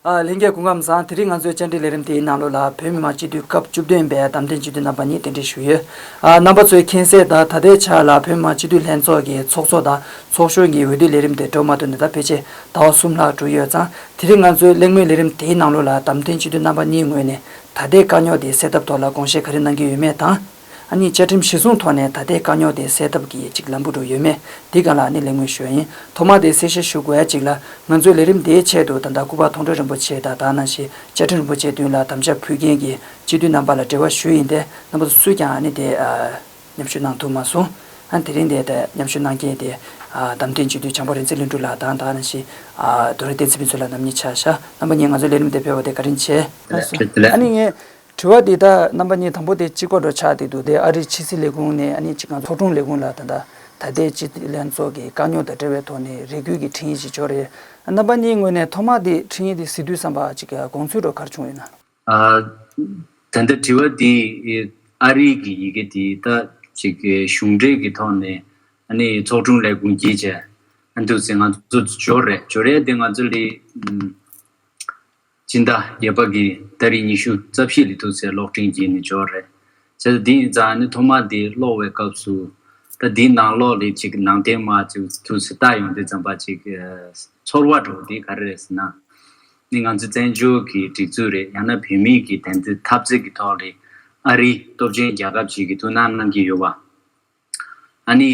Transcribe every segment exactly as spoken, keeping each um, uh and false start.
ཨ། ལྷན་རྒྱས་སྐུ་ཁམས་བཟང་། དེ་རིང་ང་ཚོའི་བཅར་འདྲི་ལས་རིམ་དེའི་ནང་ལོགས་ལ་བོད་མི་མང་སྤྱི་འཐུས་སྐབས་བཅུ་བདུན་པའི་བདམས་ཐོན་སྤྱི་འཐུས་རྣམ་པ་གཉིས་གདན་འདྲེན་ཞུས་ཡོད། ཨ། རྣམ་པ་ཚོས་མཁྱེན་གསལ་ལྟར་ད་ལྟའི་ཆར་ལ་བོད་མི་མང་སྤྱི་འཐུས་ལྷན་ཚོགས་ཀྱི་ཚོགས་གཙོ་དང་ཚོགས་གཞོན་གྱི་འོས་བསྡུ་ལས་རིམ་དེ་འགྲོ་མ་ཐུབ་ནས་ད་ཕལ་ཆེར་ཟླ་བ་གསུམ་ལྷག་འགྲོ་ཡོད་ཙང་། དེ་རིང་ང་ཚོའི་གླེང་མོལ་ལས་རིམ་དེའི་ནང་ལོགས་ལ་བདམས་ཐོན་སྤྱི་འཐུས་རྣམ་པ་གཉིས་ངོས་ནས་ད་ལྟའི་དཀའ་རྙོག་དེ་སེལ་ཐབས་ཐོག་ལ་དགོངས་བཞེས་ག་རེ་གནང་གི་ཡོད་མེད་དང་། ཨ་ནི་བཅའ་ཁྲིམས་གཞིར་བཟུང་ཐོག་ནས་ད་ལྟའི་དཀའ་རྙོག་དེ་སེལ་ཐབས་ཀྱི་ཅིག་ལམ་བུ་འགྲོ་ཡོད་མེད་འདི་སྒང་ལ་ཨ་ནི་གླེང་མོལ་ཞུ་ཡ་ཡིན། ཐོག་མར་དེ་གསལ་བཤད་ཞུ་དགོས་ཡ་གཅིག་ལ། ང་ཚོའི་ལས་རིམ་དེའི་ཆེད་དུ་ད་ལྟ་སྐུ་པར་མཐོང་གྲོལ་རིན་པོ་ཆེ་དང་ད་ནང་བཞིན་བཅའ་ཁྲིམས་རིན་པོ་ཆེ་མདུན་ལ་དམ་བཅའ་ཕུལ་མཁན་གྱི་སྤྱི་འཐུས་རྣམ་པ་ལ་འབྲེལ་བ་ཞུས་ཡིན་ཏེ། རྣམ་པ་ཚོ་སུས་ཀྱང་ཨ་ནི་དེ་ཨ་མཉམ་ཞུགས་གནང་ཐུབ་མ་སོང་། ཨ་ནི་དེ་རིང་དེ་ད་མཉམ་ཞུགས་གནང་མཁན་དེ་ཨ་བདམས་ཐོན་སྤྱི་འཐུས་བྱམས་པ་རིག་འཛིན་ལྷུན་གྲུབ་ལགས་དང་ད་ནང་བཞིན་ཨ་རྡོ་རིང་བསྟན་འཛིན་ཕུན་ཚོགས་ལགས་རྣམ་གཉིས་ཆགས་ཤག་རྣམ་པ་གཉིས་ང་ཚོའི་ལས་རིམ་དེ་ཕེབས་པ་དེ་བཀའ་དྲིན་ཆེ། ལགས་སོ། ཨ་ནི་ངས། དྲི་བ་འདི་ད་རྣམ་པ་གཉིས་དང་པོ་དེ་གཅིག་པ་འདྲ་ཆགས་བསྡད་འདུག་དེ་ཨ་རིའི་ཕྱི་སྲིད་ལས་ཁུངས་ནས་ཨ་ནི་གཅིག་ང་ཚོ་ཚོགས་དྲུང་ལས་ཁུངས་ལ་ད་ལྟ་ད་ལྟའི་སྤྱི་འཐུས་ལྷན་ཚོགས་ཀྱི་དཀའ་རྙོག་དང་འབྲེལ་བའི་ཐོག་ནས་རེ་སྐུལ་གྱི་འཕྲིན་ཡིག་ཅིག་འབྱོར་རེད། རྣམ་པ་གཉིས་ངོས་ནས་ཐོག་མར་དེ་འཕྲིན་ཡིག་དེ་གཟིགས་དུས་ཙམ་པ་གཅིག་དགོངས་ཚུལ་འདྲ་ག་རེ་བྱུང་ཡོད་ན། ཨ། ད་ལྟ་དྲི་བ་འདི་ཨ་རིའི་གི་ཡི་གེ་འདི་ད་གཅིག་གཞུང་འབྲེལ་གྱི་ཐོག་ནས་ཨ་ནི་ཚོགས་དྲུང་ལས་ཁུངས་ཀྱིས་བྱས་ཨ་འདུག་ཟེར་ང་ཚོ་འབྱོར་རེད། འབྱོར་རེད་དེ་ང་ཚོ་ལ་ཨམ། སྤྱི་ཟླ་བརྒྱད་པ་གི་ཏ་རིག་ཉི་ཤུ་རྩ་བཞི་ལ་ཐུག་སའི་གློག་འཕྲིན་བརྒྱུད་ནས་འབྱོར་རེད། བྱས་ཙང་འདི་ཡིན་ཙང་ནི་ཐོག་མ་འདི་ཀློག་པའི་སྐབས་སུ་ད་འདིའི་ནང་ལོགས་ལ་ཅིག་ནང་དོན་མ་ཅིག་ཐུག་སེ་ལྟ་ཡོང་དུས་ཙམ་པ་ཅིག་ཚོར་བ་འདྲ་བོ་འདི་ག་རེ་རེད་ཟེར་ན། ནི་ང་ཚོ་བཙན་བྱོལ་གྱི་སྒྲིག་འཛུགས་རེད། ཡང་ན་བོད་མིའི་གི་དེ་འདྲའི་འཐབ་རྩོད་ཀྱི་ཐོག་ལ་ཨ་རིའི་སྟོབས་ཆེན་རྒྱལ་ཁབ་ཅིག་གིས་ཐུགས་སྣང་གནང་གི་ཡོད་པ། ཨ་ནི་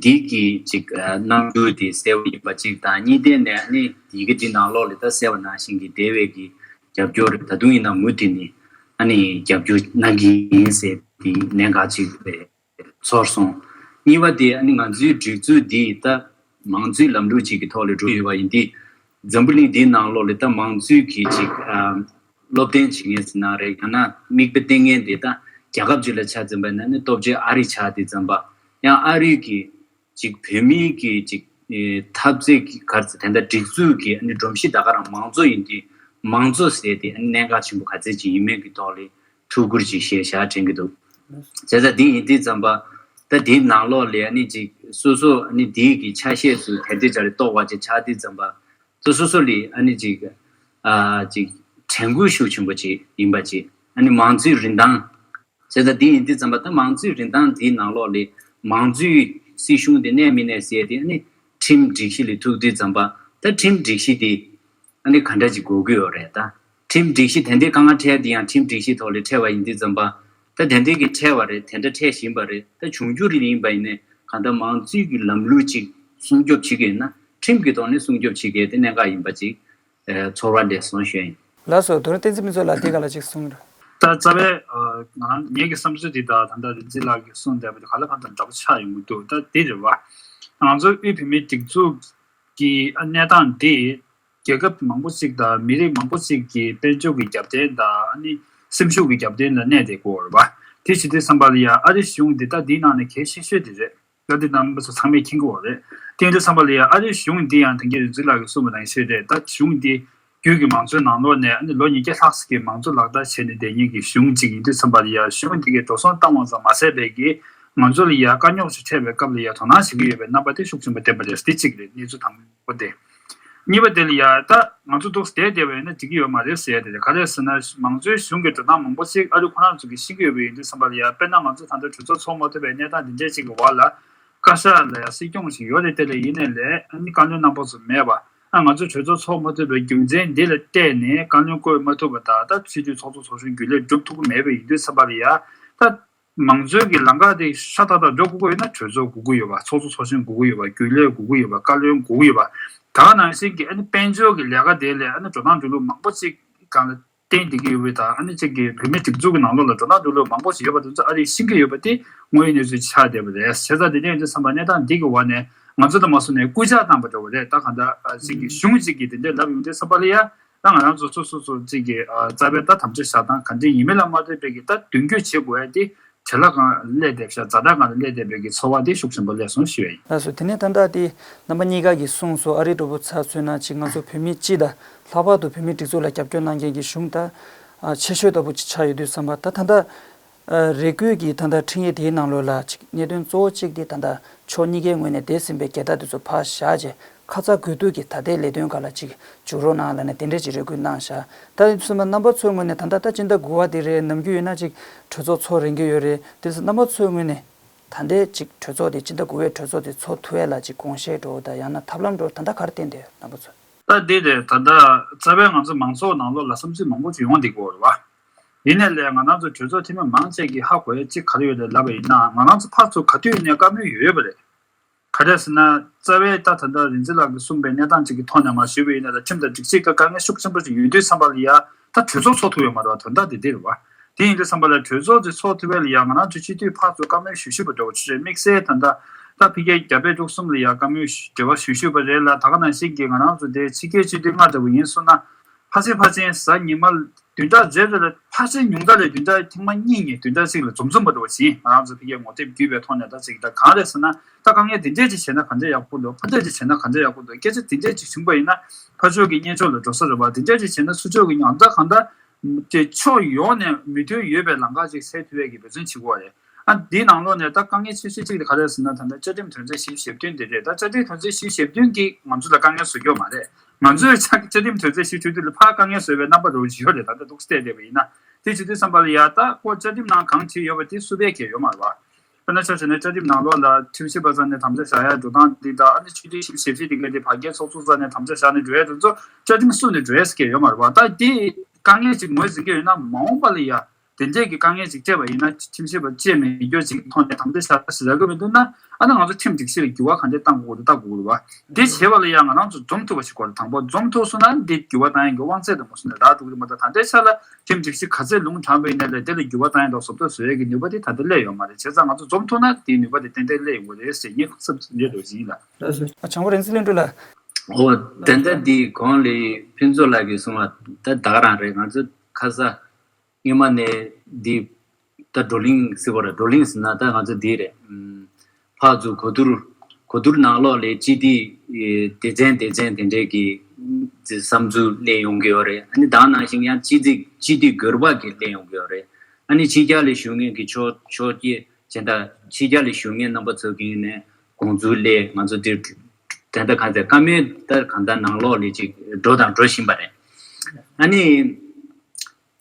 འདི་གི་ཅིག་ཨ་རྣམ་འགྱུར་དེ་གསལ་པོ་ཡིན་པ་གཅིག་དང་། གཉིས་ཐད་ནས་ཨ་ནི་ཡི་གེ་འདི་ནང་ལོགས་ལ་ད་གསལ་བ་ནང་བཞིན་གྱི་འདས་པའི་གི་རྒྱབ་སྐྱོར་རེད། ད་དུང་ཡིན་ན་མུ་མཐུད་ནས་ཨ་ནི་རྒྱབ་སྐྱོར་གནང་གི་ཡིན་ཟེར་དེ་གནད་འགག་ཅིག་རེད་ཚོར་སོང་། གཉིས་པ་དེ་ཨ་ནི་ང་ཚོའི་སྒྲིག་འཛུགས་འདི་ད་མང་གཙོའི་ལམ་ལུགས་ཅིག་གི་ཐོག་ལ་འགྲོ་ཡོད་པ་ཡིན་དུས། འཛམ་བུ་གླིང་འདིའི་ནང་ལོགས་ལ་ད་མང་གཙོའི་གི་ཅིག་ཨ་སློབ་སྟོན་བྱེད་མཁན་ཟེར་ན་རེད། ཡང་ན་མིག་དཔེ་བསྟན་མཁན་དེ་ད་རྒྱལ་ཁབ་ཅིག་ལ་ཆ་མཚོན་པ་ཡིན་ན་ནི་སྟོབས་ཆེན་ཨ་རི་ཆགས་དུས་ཙམ་པ། ཡང་ཨ་རི་གི་ཅིག་བོད་མིའི་གི་ཅིག་ཨེ་འཐབ་རྩོད་ཀྱི་ག་རེ་ཟེར། དེ་འདྲ་སྒྲིག་འཛུགས་ཀྱི་ཨ་ནི་སྒྲོམ་གཞི་ད་ག་རང་མང་གཙོ་ཡིན་དུས། མང་གཙོ་ཟེར་དེ་ཨ་ནི་གནད་འགག་ཆེན་པོ་ག་ཚད་ཅིག་ཡིན་མིན་གྱི་ཐོག་ལ་ཐུགས་ཁུར་ཅིག་བཞེས་བཞག་དྲན་གྱི་འདུག་བྱས་ཙང་འདི་ཡིན་དུས་ཙམ་པ། ད་འདིའི་ནང་ལོགས་ལ་ཨ་ནི་ཅིག་སོ་སོ་ཨ་ནི་འདིའི་གི་ཆ་ཤས་སུ་དེ་འདྲའི་ཅིག་རེ་གཏོགས་པ་ཅིག་ཆགས་དུས་ཙམ་པ། སོ་སོ་སོ་ལ་ཨ་ནི་ཅིག་ཨ་ཅིག་དྲན་སྐུལ་ཤུགས་ཆེན་པོ་ཅིག་ཡིན་པ་ཅིག་ཨ་ནི་མང་གཙོའི་རིན་ཐང་། བྱས་ཙང་འདི་ཡིན་དུས་ཙམ་པ་ད་མང་གཙོའི་རིན་ཐང་འདིའི་ནང་ལོགས་ལ་མང་གཙོའི་སྲིད་གཞུང་དེ་གནས་མི་གནས་ཟེར་དེ་ཨ་ནི་ཁྲིམས་སྒྲིག་གཞི་ལ་ཐུག་དུས་ཙམ་པ། ད་ཁྲིམས་སྒྲིག་གཞི་དེ་ཨ་ནི་ག་འདྲ་ཅིག་དགོས་ཀྱི་ཡོད་རེད། ད་ཁྲིམས་སྒྲིག་གཞི་དེ་འདྲའི་དཀའ་ངལ་འཕྲད་དེ་ཡང་ཁྲིམས་སྒྲིག་གཞི་ཐོག་ལ་འཕྲད་པ་ཡིན་དུས་ཙམ་པ། ད་དེ་འདྲའི་གི་འཕྲད་པ་རེད། དེ་འདྲ་འཕྲད་བཞིན་པ་རེད། ད་འབྱུང་འགྱུར་ཡིན་པ་ཡིན་ནའི་གང་ལྟར་མང་གཙོའི་གི་ལམ་ལུགས་ཅིག་སྲུང་སྐྱོབ་བྱེད་ཀྱི་ཡོད་ན་ཁྲིམས་ཀྱི་ཐོག་ནས་སྲུང་སྐྱོབ་བྱེད་དགོས་དེ་གནད་འགག་ཡིན་པ་ཅིག་ཨེ་ཚོར་བ་སླེབས་སོང་ཞུ་ཡ་ཡིན། ལགས་སོ། དོ་རུང་བསྟན་འཛིན་ཕུན་ཚོགས་ལགས་འདི་ག་ལ་ཅིག་གསུང་རོགས། ད་རྩ་བའི་ཨ་ང་ངེད་ཀྱི་བསམ་ཚུལ་འདི་ད་ད་ལྟ་རིག་འཛིན་ལགས་ཀྱིས་གསུངས་བསྡད་པ་འདི་ག་ལ་གང་ལྟར་འདྲ་པོ་ཆགས་ཡོང་གི་འདུག་ད་འདི་རེད་བ། ང་ཚོ་དབུས་བོད་མིའི་སྒྲིག་འཛུགས་ཀྱི་ཨ་གནས་སྟངས་འདི་རྒྱལ་ཁབ་མང་པོ་ཅིག་དང་མི་རིགས་མང་པོ་ཅིག་གི་དཔལ་འབྱོར་གྱི་རྒྱབ་རྟེན་དང་ཨ་ནི་སེམས་ཤུགས་ཀྱི་རྒྱབ་རྟེན་ལ་གནས་བསྡད་ཀྱི་ཡོད་རེད་བ། དེ་བྱེད་དུས་ཙམ་པ་ལ་ཡ་ཨ་རིའི་གཞུང་འདི་ད་འདིའི་ནང་ནས་གལ་ཆེ་ཤོས་དེ་རེད། ད་འདི་རྣམ་པ་ཚོ་ཚང་མས་མཁྱེན་གྱི་ཡོད་རེད། དེ་ཡིན་དུས་ཙམ་པ་ལ་ཡ་ཨ་རིའི་གཞུང་འདི་ཡང་དེང་གི་རིག་འཛིན་ལགས་ཀྱིས་གསུངས་པ་ནང་བཞིན་རེད། ད་གཞུང་འདི་རྒྱུད་ཀྱི་མང་གཙོའི་ནང་ལོགས་ནས་ཨ་ནི་ལོ་ཉིས་བརྒྱ་ལྷག་ཙམ་གྱི་མང་གཙོ་ལག་བསྟར་བྱས་ནས་བསྡད་མཁན་གྱི་གཞུང་ཅིག་ཡིན་དུས་ཙམ་པ་ལ་ཡ་གཞུང་འདི་གའི་འགྲོ་སོང་བཏང་བ་ཙམ་མ་ཟད་པའི་གི་ང་ཚོ་ལ་ཡ་དཀའ་རྙོག་ཅིག་འཕྲད་པའི་སྐབས་ལ་ཡ་དོ་སྣང་བྱེད་ཀྱི་ཡོད་པའི་རྣམ་པ་དེ་ཤུགས་ཆེན་པོ་བསྟན་པ་རེད། དེ་གཅིག་རེད། གནས་ཚུལ་དང་པོ་དེ། གཉིས་པ་དེ་ལ་ཡ་ད་ང་ཚོ་འདུག་བསྡད་བསྡད་པ་ཡིན་ན་འགྲིག་གི་ཡོད་མ་རེད་ཟེར་ཡ་དེ་རེད། ག་རེ་ཟེར་ན་མང་གཙོའི་གཞུང་གི་འགྲོ་སྟངས་མང་པོ་ཞིག་ཨ་རི་ཁོ་རང་ཚོ་གིས་ཤེས་ཀྱི་ཡོད་པ་ཡིན་དུས་ཙམ་པ་ལ་ཡ་དཔེར་ན་ང་ཚོ་ད་ལྟ་གྲོས་ཚོགས་ཚོགས་མ་ཐུབ་པའི་གནས་སྟངས་འདི་འདྲ་ཅིག་གི་འོག་ལ་བཀའ་ཤག་ལ་ཡ་སྲིད་སྐྱོང་ཞིག་ཡོད་རེད། དེ་ལ་ཡིན་ནའི་ལས་ཨ་ནི་བཀའ་བློན་རྣམ་པ་ཚོ་མེད་པ། ཨ་ང་ཚོ་གྲོས་ཚོགས་ཚོགས་མ་ཐུབ་པའི་རྒྱུ་མཚན་འདི་ལ་བལྟས་ནས་བཀའ་བློན་བསྐོ་མ་ཐུབ་པ་དང་ད་སྤྱི་འཐུས་ཚོགས་གཙོ་ཚོགས་གཞོན་རྒྱུན་ལས་སྒྲུབ་ཐུབ་ཀྱི་མེད་པ་ཡིན་དུས་ཙམ་པ་ལ་ཡ་ད། མང་གཙོའི་གི་ལམ་ཁ་དེ་ཤ་སྟག་སྟག་འགྲོ་དགོས་ཀྱི་ཡོད་ན་གྲོས་ཚོགས་དགོས་ཀྱི་ཡོད་པ། ཚོགས་གཙོ་ཚོགས་གཞོན་དགོས་ཀྱི་ཡོད་པ། རྒྱུན་ལས་དགོས་ཀྱི་ཡོད་པ། བཀའ་བློན་དགོས་ཀྱི་ཡོད་པ། ད་ག་ནང་བཞིན་གྱི་ཨ་ནི་དཔལ་འབྱོར་གྱི་ལས་ཀ་དེ་ལས་ཨ་ནི་འགྲོ་སྟངས་འགྲོ་ལུགས་མང་པོ་ཅིག་སྒང་ལ་བརྟེན་བསྡད་ཀྱི་ཡོད་པ་དང་། ཨ་ནི་ཅིག་གི་བོད་མིའི་སྒྲིག་འཛུགས་ཀྱི་ནང་ལོགས་ལ་འགྲོ་སྟངས་འགྲོ་ལུགས་མང་པོ་ཞིག་ཡོད་པ་དེ་ཚོ་ཨ་རིས་ཤེས་ཀྱི་ཡོད་པ་དེ་དངོས་ཡོད་གནས་ཚུལ་ཆགས་བསྡད་པ་རེད། བྱས་ཙང་དེ་འདྲ་ཡིན་དུས་ཙམ་པ་གནས་སྟངས་འདི་གི་འོག་ནས་ང་ཚོ་ལ་མ་སོང་ནས་སྐུལ་ལྕག་བཏང་པ་འདྲ་བོ་རེད། ད་གང་ལྟར་ཅིག་གི་གཞུང་ཅིག་གིས་དེ་འདྲ་ལབ་ཡོང་དུས་ཙམ་པ་ལ་ཡ། ད་ང་རང་ཚོ་སོ་སོ་སོ་གཅིག་གིས་ཨ་རྩ་བའི་ད་དམ་བཅའ་བཞག་སྟངས་ག་འདྲ་ཡིན་མིན་ལ་མ་ལྟོས་པའི་གི་ད་མདུན་སྐྱོད་བྱེད་དགོས་ཡ་དེ་བྲེལ་བ་སྒང་སླེབས་བསྡད་ཤག་ཛ་དྲག་སྒང་ལ་སླེབས་བསྡད་པའི་གི་ཚོར་བ་དེ་ཤུགས་ཆེན་པོ་སླེབས་སོང་ཞུ་ཡ་ཡིན། ལགས་སོ། དེ་ནས་ད་ལྟ་དེ་རྣམ་པ་གཉིས་ཀ་གིས་གསུངས་སོང་། ཨ་རི་འདྲ་པོ་ཚ་མཚོན་ན་ཅིག་ང་ཚོ་བོད་མི་སྤྱི་དང་ལྷག་པར་དུ་བོད་མིའི་སྒྲིག་འཛུགས་ལ་རྒྱབ་སྐྱོར་གནང་མཁན་གྱི་གཞུང་ད་ཨ་ཆེ་ཤོས་ལྟ་བུ་ཅིག་ཆགས་ཡོད་དུས་ཙམ་པ། ད་ད་ལྟ་ ཨ། རེ་སྐུལ་གྱི་ད་ལྟ་འཕྲིན་ཡིག་དེའི་ནང་ལོགས་ལ་ཅིག་གནད་དོན་གཙོ་བོ་གཅིག་དེ་ད་ལྟ་ཕྱོགས་གཉིས་ཀའི་ངོས་ནས་འདས་ཟིན་པའི་རྒྱལ་དར་དེ་ཚོ་ཕར་བཞག་རྗེས་ཁ་ཚ་དགོས་གཏུགས་ཀྱིས་ད་ལྟའི་ལས་དོན་སྒང་ལ་ཅིག་འཇུག་རོགས་གནང་ལབ་ནས་དེ་འདྲས་ཅིག་རེ་སྐུལ་གནང་བཞག་ད་དེ་ཚོ་མ་རྣམ་པ་ཚོའི་ངོས་ནས་ད་ལྟ་ད་སྤྱི་ཟླ་དགུ་པ་དེ་རེད། ནམ་རྒྱུན་ཡོད་ན་ཅིག་གྲོས་ཚོགས་ཚོགས་རན་གྱི་ཡོད་རེད། དེ་ཚོ་རྣམ་པ་ཚོའི་ངོས་ནས་ད་ལྟའི་ཅིག་གྲོས་ཚོགས་དེ་སྤྱི་ཟླ་དགུ་པའི་གྲོས་ཚོགས་དེ་ཚོགས་ཐུབ་ཡས་ལ་ཅིག་དགོངས་བཞེས་འགྲོ་དང་ཡང་ན་ཐབས་ལམ་འགྲོ་ད་ལྟ་ག་རེ་བསྟན་བསྡད་ཡོད་རྣམ་པ་ཚོ། ད་འདི་རེད། ད་ལྟ་རྩ་བའི་ང་ཚོ་མང་ཚོགས་ནང་ལོགས་ལ་བསམ་ཚུལ་མང་པོ་ཅིག་ཡོང་བསྡད་ཀྱི་ཡོད་རེད་བ། ཡིན་ནའི་ལས་ང་རང་ཚོ་གྲོས་ཚོགས་འཐུས་མི་མང་ཆེ་གིས་ཧ་གོ་ཡ་གཅིག་ག་རེ་ཡོད་རེད་ལབ་པ་ཡིན་ན། ང་རང་ཚོ་ཕར་ཚུར་ག་དུས་ཡིན་ནའི་བཀའ་མོལ་ཡོད་ཡོད་པ་རེད། ག་རེ་ཟེར་ན་རྩ་བའི་ད་ད་ལྟ་རིག་འཛིན་ལགས་ཀྱིས་གསུངས་པའི་གནས་སྟངས་གཅིག་གི་ཐོག་ནས་མར་ཞུས་པ་ཡིན་ན། ད་ཁྲིམས་དང་སྒྲིག་གཞི་ཀ་དཀའ་ངལ་ཤུགས་ཆེན་པོ་ཅིག་ཡོད་དུས་ཙམ་པ་ལ་ཡ་ད་གྲོས་ཚོགས་ཚོགས་ཐུབ་ཡོད་མ་རེད་བ། དོན་དག་དེ་འདི་རེད་བ། དེ་ཡིན་དུས་ཙམ་པ་ལ་གྲོས་ཚོགས་དེ་ཚོགས་ཐུབ་པ་ལ་ཡ་ང་རང་ཚོ་སྤྱི་འཐུས་ཕར་ཚུར་བཀའ་མོལ་ཞུ་ཞུས་པ་འདྲ་བོ་ཅིག་རེད། དམིགས་བསལ་ད་ལྟ་ད་ཕ་གིའི་རྒྱ་བལ་འབྲུག་གསུམ་ལ་ཡ་བཀའ་མོལ་འབྲེལ་བ་ཞུ་ཞུས་པ་རེད་ལ། ད་ག་ནང་བཞིན་གྱི་ང་རང་ཚོ་དེ་ཕྱི་རྒྱལ་སྤྱི་འཐུས་ལྔ་འདྲ་བོ་ཡིན་སོང་ན། ཕལ་ཆེར་ཕལ་ཆེར་གཟའ་ཉི་མ་བདུན་ཕྲག་རེ་རེ་ལ་ཕལ་ཆེར་ཉུང་མཐའ་ལ་བདུན་ཕྲག་ཐེངས་མ་གཉིས་ནས་བདུན་ཕྲག་གཅིག་ལ་འཛོམས་འཛོམས་པ་འདྲ་བ་ཞིག་ང་རང་ཚོ་ཕ་གིའི་ངོ་དེབ་བརྒྱུད་པའི་ཐོག་ནས་ད་ཅིག་ད་གང་རེད་ཟེར་ན། ད་དཀའ་ངལ་དེ་འདྲས་ཅིག་བྱས་ན་ག་འདྲས་ཡག་པོ་འདུག་ཕ་འདྲས་ཅིག་བྱས་ན་ག་འདྲས་ཡག་པོ་འདུག་སྐད་ཆ་དེ་འདྲས་ཅིག་བྱུང་པ་ཡིན་ན་ཕར་ཕྱོགས་ཀྱི་སྙན་ཞུ་ལ་འགྲོ་ས་རེད་བ། དེ་འདྲས་ཅིག་བྱས་ན་ཚུར་ཕྱོགས་ཀྱི་ཡང་ད་གང་ལྟར་དེ་ཕྱོགས་ཡོངས་ནས་མོས་མཐུན་ཡོད་པའི་ལམ་ཁ་ཅིག་སེལ་ཐུབ་ཡས་ཀྱི་འབད་བརྩོན་བྱེད་དགོས་པ་རེད། ཨ། འདིའི་ནང་ལོགས་ནས་ད་དཀའ་ངལ་ཆེ་ཤོས་གཅིག་དེ་ག་རེ་ཟེར་ན། ད་ལྟ་བཅའ་ཁྲིམས་དོན་ཚན་བཞི་བཅུ་ཞེ་བདུན་དེ་རེད། ད་བཅའ་ཁྲིམས་དོན་ཚན་བཞི་བཅུ་ཞེ་བདུན་གྱིས་ང་ཚོ་ལ་དཀའ་ངལ་བཟོ་རྒྱུ་མ་རེད། ང་ཚོས་ཆ་བཅའ་ཁྲིམས་དོན་ཚན་བཞི་བཅུ་ཞེ་བདུན་ལ་ཕར་དཀའ་ངལ་བཟོ་བའི་རྣམ་པ་འདྲ་བོ་ཅིག་ཡོད་རེད། ད་ལྟ་འདུག་སེ་བལྟས་བསྡད་པ་ཡིན་ན། དེ་བྱེད་དུས་ཙམ་པ་ལ་ཡ་ད་ཁོ་བཅའ་ཁྲིམས་ནང་གང་བྲིས་ཡོད་པ་དེ་བསུབ་པའི་གལ་ཡོད་མ་རེད་བ། དཔེར་ན་ཆ་བཞག་ན་བཅའ་ཁྲིམས་ནང་ལོགས་ལ་ཁྲིམས་ཞིབ་པ་རྩ་ནས་དམ་བཅའ་བཞག་ཡ་འགྲོ་སྟངས་འདི་དང་། ཨ་ནི་ཆོས་དོན་ཞིབ་ཞིབ་བྱེད་མཁན་དེ་ཕ་གིའི་ཚོགས་གཙོ་རྩ་ནས་དམ་བཅའ་བཞག་ནས་འགྲོ་ཡ་དེ་ཚོ་བཅའ་ཁྲིམས་བསུབ་ནས་འགྲོ་ཡ་ཟེར་གྱི་ཡོད་མ་རེད་བ། ད་དེ་དཀའ་ངལ་ཅིག་ངོས་ཟིན་གྱི་ཡོད་ན་མ་འོངས་པ་ལ་ཡ། དེ་འདྲས་ཀྱི་དཀའ་ངལ་ཅིག་སྤྲད་པ་ཡིན་ན། ཁྲིམས་ཞིབ་པ་བཅས་མེད་རྒྱུ་ཅིག་ཐོག་ནས་དམ་བཅའ་བཞག་ཟེར་ཡག་གི་མི་འདུག་ན། ཨ་ནི་ང་ཚོ་ཁྲིམས་སྒྲིག་གཞི་ལ་འགྱུར་བ་གང་འདྲས་གཏང་དགོས་རེད་ལྟ་དགོས་རེད་བ། དེ་བྱེད་པ་ལ་ཡང་ང་རང་ཚོ་འཛོམས་ཐུབ་པ་ཞིག་དགོས་རེད། དང་པོ་འཛོམས་ཐུབ་སོང་ན་འདི་འགྱུར་བ་གཏང་ཡག་གི་དབང་ཚད་དང་མ་སོང་ནས་རག་འགྲོ་གི་རེད་མ་གཏོགས། ད་ལྟའི་ཆ་ལ་ཁྲིམས་སྒྲིག་གཞི་ག་ཚད་ལུང་དྲངས་པ་ཡིན་ན་ལས་དེ་ལ་འགྱུར་བ་གཏང་ཡག་དང་བཟོ་ལྟ་བཟོ་ཡག་གི་ནུས་པ་དེ་ད་ལྟ་སླེབས་ཡོད་མ་རེད། བྱས་ཙང་ང་ཚོ་འཛོམས་ཐུབ་ན་དེའི་ནུས་པ་དེ་ཏན་ཏན་སླེབས་ཡོང་གི་རེད་ཟེར་ངས་ཁ་གསབ་འདྲ་འགྲོ་བཞིན་ཡིན་ལ། ལགས་སོ། ཨ། བྱང་བུ་རིག་འཛིན་བློ་གྲོས་ལགས། འོ། དེ་འདྲ་འདི་གོང་ལ་ཕུན་ཚོགས་ལགས་ཀྱིས་གསུངས་པ་ད་ད་ག་རང་རེད། ང་ཚོ་ཁ་ས་སྔོན་མ་ནས་འདི་ད་བགྲོ་གླེང་ཟེར་བ་རེད། བགྲོ་གླེང་ཟེར་ན་ད་ང་ཚོ་འདི་རེད། ཨམ། ཕར་ཚུར་གོ་བསྡུར་གོ་བསྡུར་ནང་ལོགས་ལ་སྤྱི་འཐུས་སྡེ་ཚན་སྡེ་ཚན་དེ་འདྲས་ཀྱི་བསམ་ཚུལ་གླེང་ཡོང་གི་ཡོད་རེད། ཨ་ནི་ད་ག་ནང་བཞིན་ཡང་སྤྱི་འཐུས་སྤྱི་འཐུས་སྒེར་པ་གིས་གླེང་ཡོང་གི་ཡོད་རེད། ཨ་ནི་ཕྱི་རྒྱལ་ལ་བཞུགས་མཁན་གྱི་ཕྱོགས་ཕྱོགས་ཀྱི་གཞན་དག་ཕྱི་རྒྱལ་ལ་བཞུགས་མཁན་རྣམ་པ་ཚོ་གི་ནས་དགོངས་ཚུལ་གླེང་། ང་ཚོ་འདིར་དེ་འདྲ་གང་ཚེ་བཀའ་མོལ་ལྟར་གང་ལྟར་ནང་ལོགས་ལ་ཅིག་འགྲོ་དང་འགྲོ་བཞིན་པ་རེད། ཨ་ནི།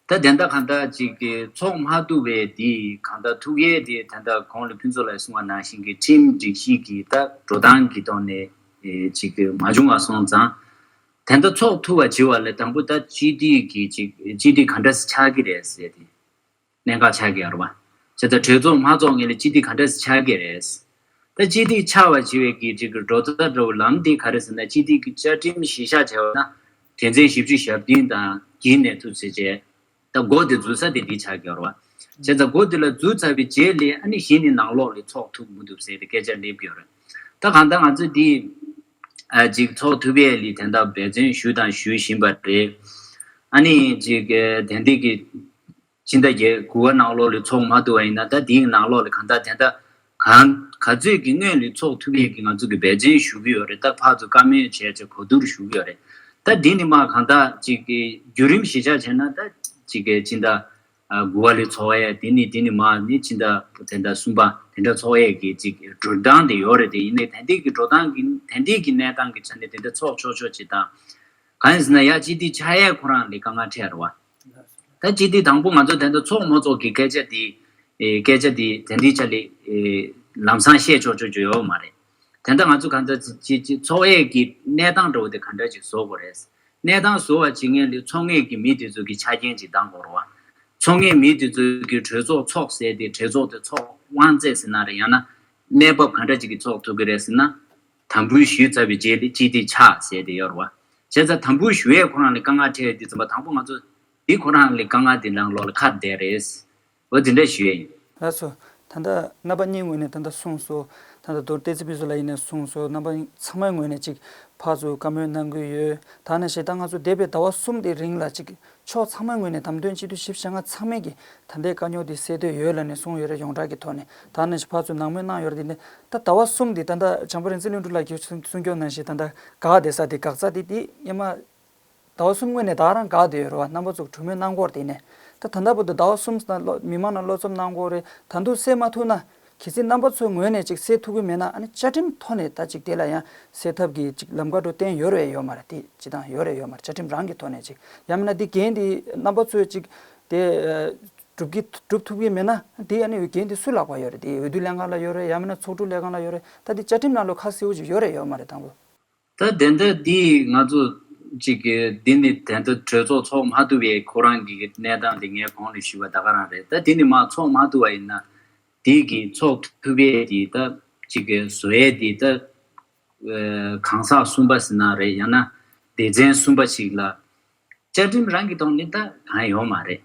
ད་དེ་འདྲ་གང་ལྟར་ཅིག་གི་ཚོགས་མ་ཐུབ་པའི་དེ་གང་ལྟར་ཐུག་ཡས་དེ་ད་ལྟ་གོང་ལ་ཕུན་ཚོགས་ལགས་གསུངས་པ་ནང་བཞིན་གྱི་ཁྲིམས་སྒྲིག་གཞི་གི་ད་འགྲོ་སྟངས་ཀྱི་ཐོག་ནས་ཨེ་ཅིག་གི་མ་བྱུང་བ་སོང་ཙང་། དེ་འདྲ་ཚོགས་ཐུབ་པ་བྱེད་པ་ལ་དང་པོ་ད་སྤྱི་འཐུས་ཀྱི་ཅིག་སྤྱི་འཐུས་ག་འདྲ་སེ་ཆགས་ཀྱི་རེད་ཟེར་ཏེ་གནད་འགག་ཆགས་ཀྱི་ཡོད་རེད་བ། བྱས་ཙང་གྲོས་ཚོགས་མ་ཚོགས་སྔོན་ལ་སྤྱི་འཐུས་ག་འདྲ་སེ་ཆགས་ཀྱི་རེད། ད་སྤྱི་འཐུས་ཆགས་པ་བྱེད་པའི་གི་ཅིག་གི་འགྲོ་སྟངས་འདྲ་བོ་ལམ་དེ་ག་རེ་ཟེར་ན། སྤྱི་འཐུས་ཀྱི་བཅའ་ཁྲིམས་གཞི་བཞག་བྱས་པ་ན་དོན་ཚན་བཞི་བཅུ་ཞེ་བདུན་དང་བརྒྱུད་ནས་ཐུག་ཚེ་བྱས། ད་འགོ་དེ་འཛུགས་ས་དེ་འདི་ཆགས་ཀྱི་ཡོད་རེད་བ། བྱས་ཙང་འགོ་དེ་ལ་འཛུགས་ཚར་བའི་རྗེས་ལ་ཨ་ནི་གཞི་ནས་ནང་ལོགས་ལ་ཚོགས་ཐུབ་མི་ཐུབ་ཟེར་ཏེ་སྐད་ཆ་སླེབས་ཀྱི་ཡོད་རེད། ད་གང་ལྟར་ང་ཚོས་འདི་ཨ་ཅིག་ཚོགས་ཐུབ་ཡས་ལ་དེ་འདྲ་འབད་བརྩོན་ཞུས་དང་ཞུ་བཞིན་པ་རེད། ཨ་ནི་ཅིག་དེ་འདི་གི་སྤྱི་ཟླ་བརྒྱད་དགུ་པ་ནང་ལོགས་ལ་ཚོགས་མ་ཐུབ་པ་ཡིན་ན། ད་དེའི་ནང་ལོགས་ལ་གང་ལྟར་དེ་འདྲ་གང་ག་ཚོད་ཀྱི་སྔོན་ལ་ཚོགས་ཐུབ་ཡས་ཀྱི་ང་ཚོ་གི་འབད་བརྩོན་ཞུ་གི་ཡོད་རེད། ད་ཕར་ཚུར་བཀའ་མོལ་བྱས་བྱས་གོ་བསྡུར་ཞུ་གི་ཡོད་རེད། ད་འདི་ནི་མ་གང་ལྟར་ཅིག་གི་བརྒྱུད་རིམ་གཞི་བཞག་བྱས་ན། ད་ཅིག་གི་སྤྱི་ཟླ་ཨ་དགུ་པ་ལ་ཚོགས་ཡས་དེ་ནི་དེ་ནི་མ་ནི་སྤྱི་ཟླ་དེ་འདྲ་གསུམ་པ་དེ་འདྲ་ཚོགས་ཡས་ཀྱི་ཅིག་འགྲོ་སྟངས་དེ་ཡོད་རེད། དེ་ཡིན་ནའི་དེ་འདྲའི་གི་འགྲོ་སྟངས་ཀྱི་དེ་འདྲའི་གི་གནས་སྟངས་ཀྱི་ཆ་ནས་དེ་འདྲ་ཚོགས་ཆོག་ཆོག་ཅིག་དང་། གང་ཡིན་ཟེར་ན་ཡ་སྤྱི་འཐུས་ཆགས་ཡས་ཁོ་རང་ལ་དཀའ་ངལ་འཕྲད་རེད་བ། ད་སྤྱི་འཐུས་དང་པོ་ང་ཚོ་དེ་འདྲ་ཚོགས་མ་ཚོགས་ཀྱི་སྐད་ཆ་དེ་ཨེ་སྐད་ཆ་དེ་དེ་འདྲའི་ཆ་ལ་ཨེ་ལམ་སང་བཤད་ཆོག་ཆོག་ཅིག་ཡོད་མ་རེད། དེ་འདྲ་ང་ཚོ་གང་ལྟར་ཅི་ཅི་ཚོགས་ཡས་ཀྱི་གནས་སྟངས་འདྲ་བོ་དེ་ག་འདྲ་ཅིག་བཟོ་དགོས་རེད། གནས་སྟངས་བཟོ་བ་བྱེད་མཁན་ལ་ཚོགས་མཁན་གྱི་མི་དེ་ཚོ་གི་ཆ་རྐྱེན་ཅིག་འདང་དགོས་རེད་བ། ཚོགས་མཁན་མི་དེ་ཚོ་གི་གྲོས་ཚོགས་ཚོགས་ཟེར་ཏེ་གྲོས་ཚོགས་དེ་ཚོགས་དབང་བཙན་ཟེར་ན་རེད། ཡང་ན་གནས་བབ་ག་འདྲ་ཅིག་གི་ཚོགས་ཐུབ་ཀྱི་རེད་ཟེར་ན། དམ་འབུལ་ཞུས་ཚར་བའི་རྗེས་ལ་སྤྱི་འཐུས་ཆགས་ཟེར་ཏེ་ཡོད་རེད་བ། བྱས་ཙང་དམ་འབུལ་ཞུ་ཡས་ཁོ་རང་ལ་དཀའ་ངལ་འཕྲད་དུས་ཙམ་པ་དང་པོ་ང་ཚོ་འདི་ཁོ་རང་ལ་དཀའ་ངལ་འདི་ནང་ལོགས་ལ་ཁ་བསྡད་རེད། འོ་དེ་འདྲ་ཞུ་ཡས་ཡིན། ལགས་སོ། ད་ལྟ་རྣམ་པ་གཉིས་ངོས་ནས་ད་ལྟ་གསུངས་སོང་། ད་ལྟ་རྡོར་བསྟན་འཛིན་ཕུན་ཚོགས་ལགས་ཡིན་ནས་གསུངས་སོང་། རྣམ་པ་ཚང་མའི་ངོས་ནས་ཅིག་ཕར་ཚུར་བཀའ་མོལ་གནང་གི་ཡོད། ད་ནང་བཞིན་ད་ང་ཚོ་འདས་པའི་ཟླ་བ་གསུམ་དེའི་རིང་ལ་ཅིག་ཕྱོགས་ཚང་མའི་ངོས་ནས་བདམས་ཐོན་སྤྱི་འཐུས་བཞི་བཅུ་ཞེ་ལྔ་ཚང་མས་ཀྱིས་ད་ལྟའི་དཀའ་རྙོག་འདི་སེལ་འདོད་ཡོད་ལབ་ནས་གསུངས་ཡོད་རེད། ཡོངས་གྲགས་ཀྱི་ཐོག་ནས་ད་ནང་བཞིན་ཕར་ཚུར་ནང་མོལ་གནང་ཡོད་རེད། དེ་ནས་ད་ཟླ་བ་གསུམ་འདི་ད་ལྟ་བྱམས་པ་རིག་འཛིན་ལྷུན་གྲུབ་ལགས་ཀྱིས་གསུང་གསུང་སྐྱོང་ནང་བཞིན་ད་ལྟ་འགག་བསྡད་ས་དེ་འགག་རྩ་དེ་དེ་སྔོན་མ་ཟླ་བ་གསུམ་སྔོན་ནས་ད་རང་འགག་བསྡད་ཡོད་རེད་བ། རྣམ་པ་ཚོ་གྲོས་མོལ་གནང་སྐོར་དེ་ནས་ ད་ད་ལྟ་བར་དུ་ཟླ་བ་གསུམ་ཙམ་མི་མང་ལ་བློ་འཚབ་གནང་དགོས་རེད། ད་དུང་སེལ་མ་ཐུབ་ན། གལ་སྲིད་རྣམ་པ་ཚོའི་ངོས་ནས་ཅིག་སེལ་ཐུབ་ཀྱི་མེད་ན། ཨ་ནི་བཅའ་ཁྲིམས་ཐོག་ནས་ད་ཅིག་དེ་ལ་ཡང་སེལ་ཐབས་ཀྱི་ཅིག་ལམ་ཁ་འགྲོ་བསྟན་ཡོད་རེད་ཡོད་མ་རེད། དེ་སྤྱི་བཏང་ཡོད་རེད་ཡོད་མ་རེད། བཅའ་ཁྲིམས་རང་གི་ཐོག་ནས་ཅིག་ཡང་མིན་ན་དེ་འགན་དེ་རྣམ་པ་ཚོས་ཅིག་དེ་སྒྲུབ་ཀྱི་སྒྲུབ་ཐུབ་ཀྱི་མེད་ན། དེ་ཨ་ནི་འགན་དེ་སུ་ལག་པ་ཡོད་རེད། དེ་འོས་བསྡུ་ལྷན་ཁང་ལ་ཡོད་རེད། ཡང་མིན་ན་ཚོགས་དྲུང་ལས་ཁང་ལ་ཡོད་རེད། ད་དེ་བཅའ་ཁྲིམས་ནང་ལོགས་ཁ་གསལ་པོ་ཅིག་ཡོད་རེད་ཡོད་མ་རེད། དང་པོ། ད་དེ་འདྲ་འདི་ང་ཚོ་ཅིག་གི་འདི་ནི་དེ་འདྲ་གྲོས་ཚོགས་ཚོགས་མ་ཐུབ་པའི་ཁོ་རང་གི་གནས་སྟངས་དེ་ངས་གོང་ལ་ཞུས་པ་ད་ག་རང་རེད། ད་དེ་ནི་མ་ཚོགས་མ་ཐུབ་པ་ཡིན་ན་དེ་གི་ཚོགས་ཐུབ་པའི་དེ་ད་ཅིག་གི་བཟོ་ཡས་དེ་ད་གང་ཟག་གསུམ་པ་ཟེར་ན་རེད། ཡང་ན་སྡེ་ཚན་གསུམ་པ་ཞིག་ལ་བཅའ་ཁྲིམས་རང་གི་ཐོག་ནས་ད་གང་ཡོད་མ་རེད།